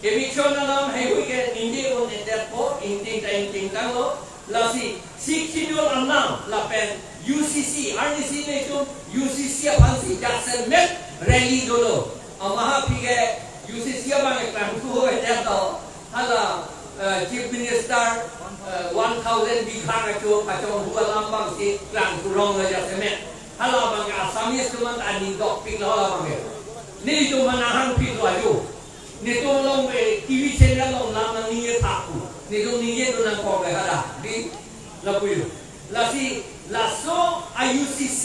eviction alam heihui ke ningje un-edetpo, ingting ta ingting tanglo. Lasi Sixth Schedule alam lapen U C C, arnisi netum U C C aphansi jasemet rally dolo. Amaha aphi ke U C C abang ke klangkhu ho edet do. Hala, eh, Chief Minister, eh, one thousand bigha kacho, kachonghu alam abangsi klangkhu rong lo jasemet. Hala abang ke Assamese atum an ta aning dokpiklo hala abang ke. Nelitum aphan ahang piklo ajo. Netum along, eh, T V channel along lam nangningjethappo. Netum ningjedun nangkok le hadak. Dei, lapu-i. Lasi, laso a-U C C,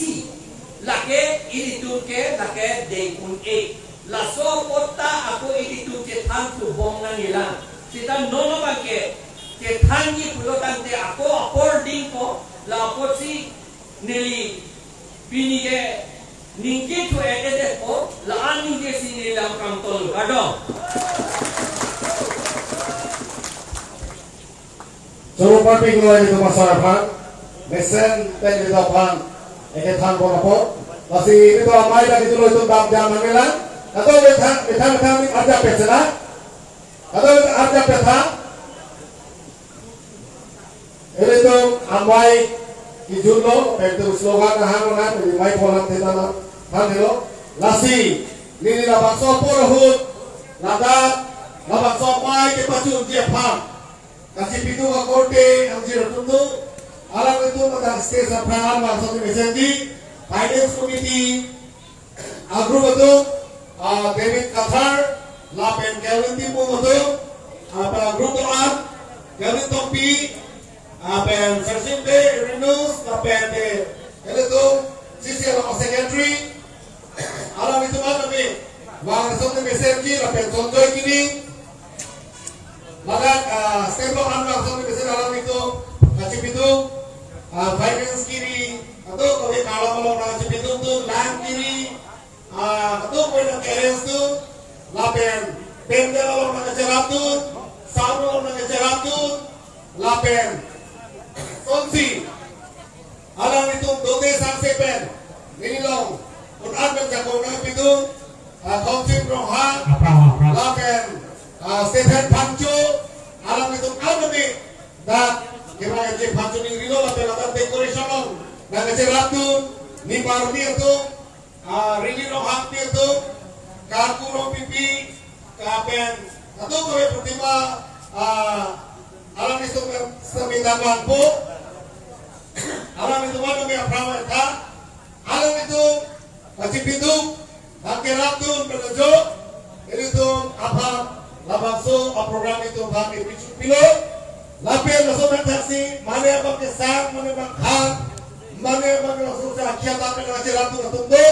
lake ilitum ke, lake deng un-e. Laso apot ta ako ilitum chethan thubom nangjilang. Seta non abang ke, chethanji pulo tangte ako apor dingpo, la apotsi neli pini ke ningje thu-et-edetpo, la-an ningje si neli lam kangtol. Kardom. Choro parpiklo ilitum asar aphan, mesen pen ilitum aphan ekethan pon apot. Lasi ilitum amei dak ilitum dam jam nangjilang. Kadokave methang methang methang arjap pet sela. Kadokave arjap pet tha. Ilitum amei kejutlo, pen itum slogan ahang onan, ili mei polam thena na, than helo. Lasi, neli labangso apor ahut, ladak, labangso amei kepachunji aphan kachipidun akorte angjir atum do, alanglitum ladak stage aphan labangso mesenji, Finance Committee agroup atum, ah, David Kathar, lapen Kelvin Timung atum, ah, pen agroup do-an, Kelvin Tokbi, ah, pen Sarsing Bey, Renus, lapen de, ilitum, C C along secretary, alanglitum an kami, bang Sonsi Mesenji, lapen Sonjoy Kiring, ladak, ah, stage along an bang Sonsi Mesen alanglitum kachipidun, ah, Finance Kiring, kadokave kalam along nangchipidun atum, Lang Kiring, ah, kadokave nang arrange atum, lapen, pandal along nangkacherap atum, sound along nangkacherap atum, lapen, Sonsi alanglitum dote sangse pen, neli along, un-an pen jakong nangpidun, ah, Thongsing Ronghang, Aphrang, aphrang. Lapen, ah, Stephen Phangcho, alanglitum an kami, dak, kira J Phangcho ningrilo lapen ladak decoration along nangkacherap atum, Nimar Ri atum, ah, Rili Ronghangpi atum, Karku Rongpipi, lapen, kadokave Pratima, ah, alanglitum semi damang po, alanglitum an kami aphrang tha, alanglitum kachipidun, nangkerap atum pen ajo, ilitum aphan labangso aprogram itum aphan ipichun pilo, lapen laso methang si, mane abang kesang, mane abang khang, mane abang laso sa akhia ta pen nangcherap atum atum do,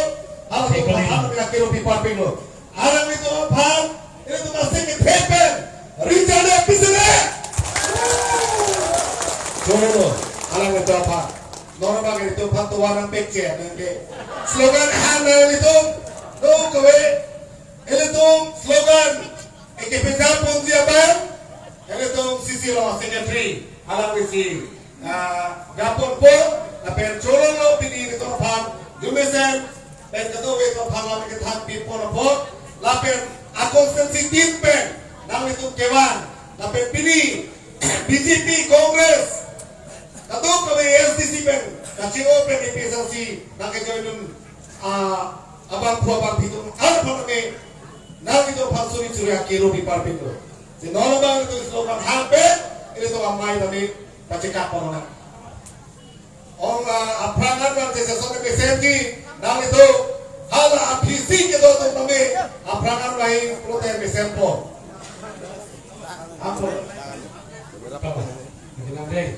halatum aphan halatum aphan kero pi parpinlo. Alanglitum aphan, ilitum asek kethe pen, rinjale pisele. Jono, alanglitum aphan. Non abang ilitum aphan tovar nangpekche, nangke. Slogan han nanglitum, do kave, ilitum slogan, eke pejam ponji abang, ilitum C C along secretary, alang isi, ah, japon po, lapen cholonglo pini ilitum aphan, jumesen, pen kadokave ilitum aphan lam kethan pipon apot, lapen a constituency tin pen, nanglitum kevan, lapen pini, B J P, Congress, kadokave A S D C pen, kachio pen A P H L C, nangkejoin dun, ah, abangphu abangphi atum, aphan kami, nanglitum aphan suri suri akero pi parpinlo. Si non abang ilitum slogan han pen, ilitum amei tame, pachekap pon nang. Ong, ah, aphrang an bang Sonsi Mesenji, nanglitum, hala aphisi kedo atum tame, aphrang an bang pulote mesenpo. Apo. Apa? Bilang deh.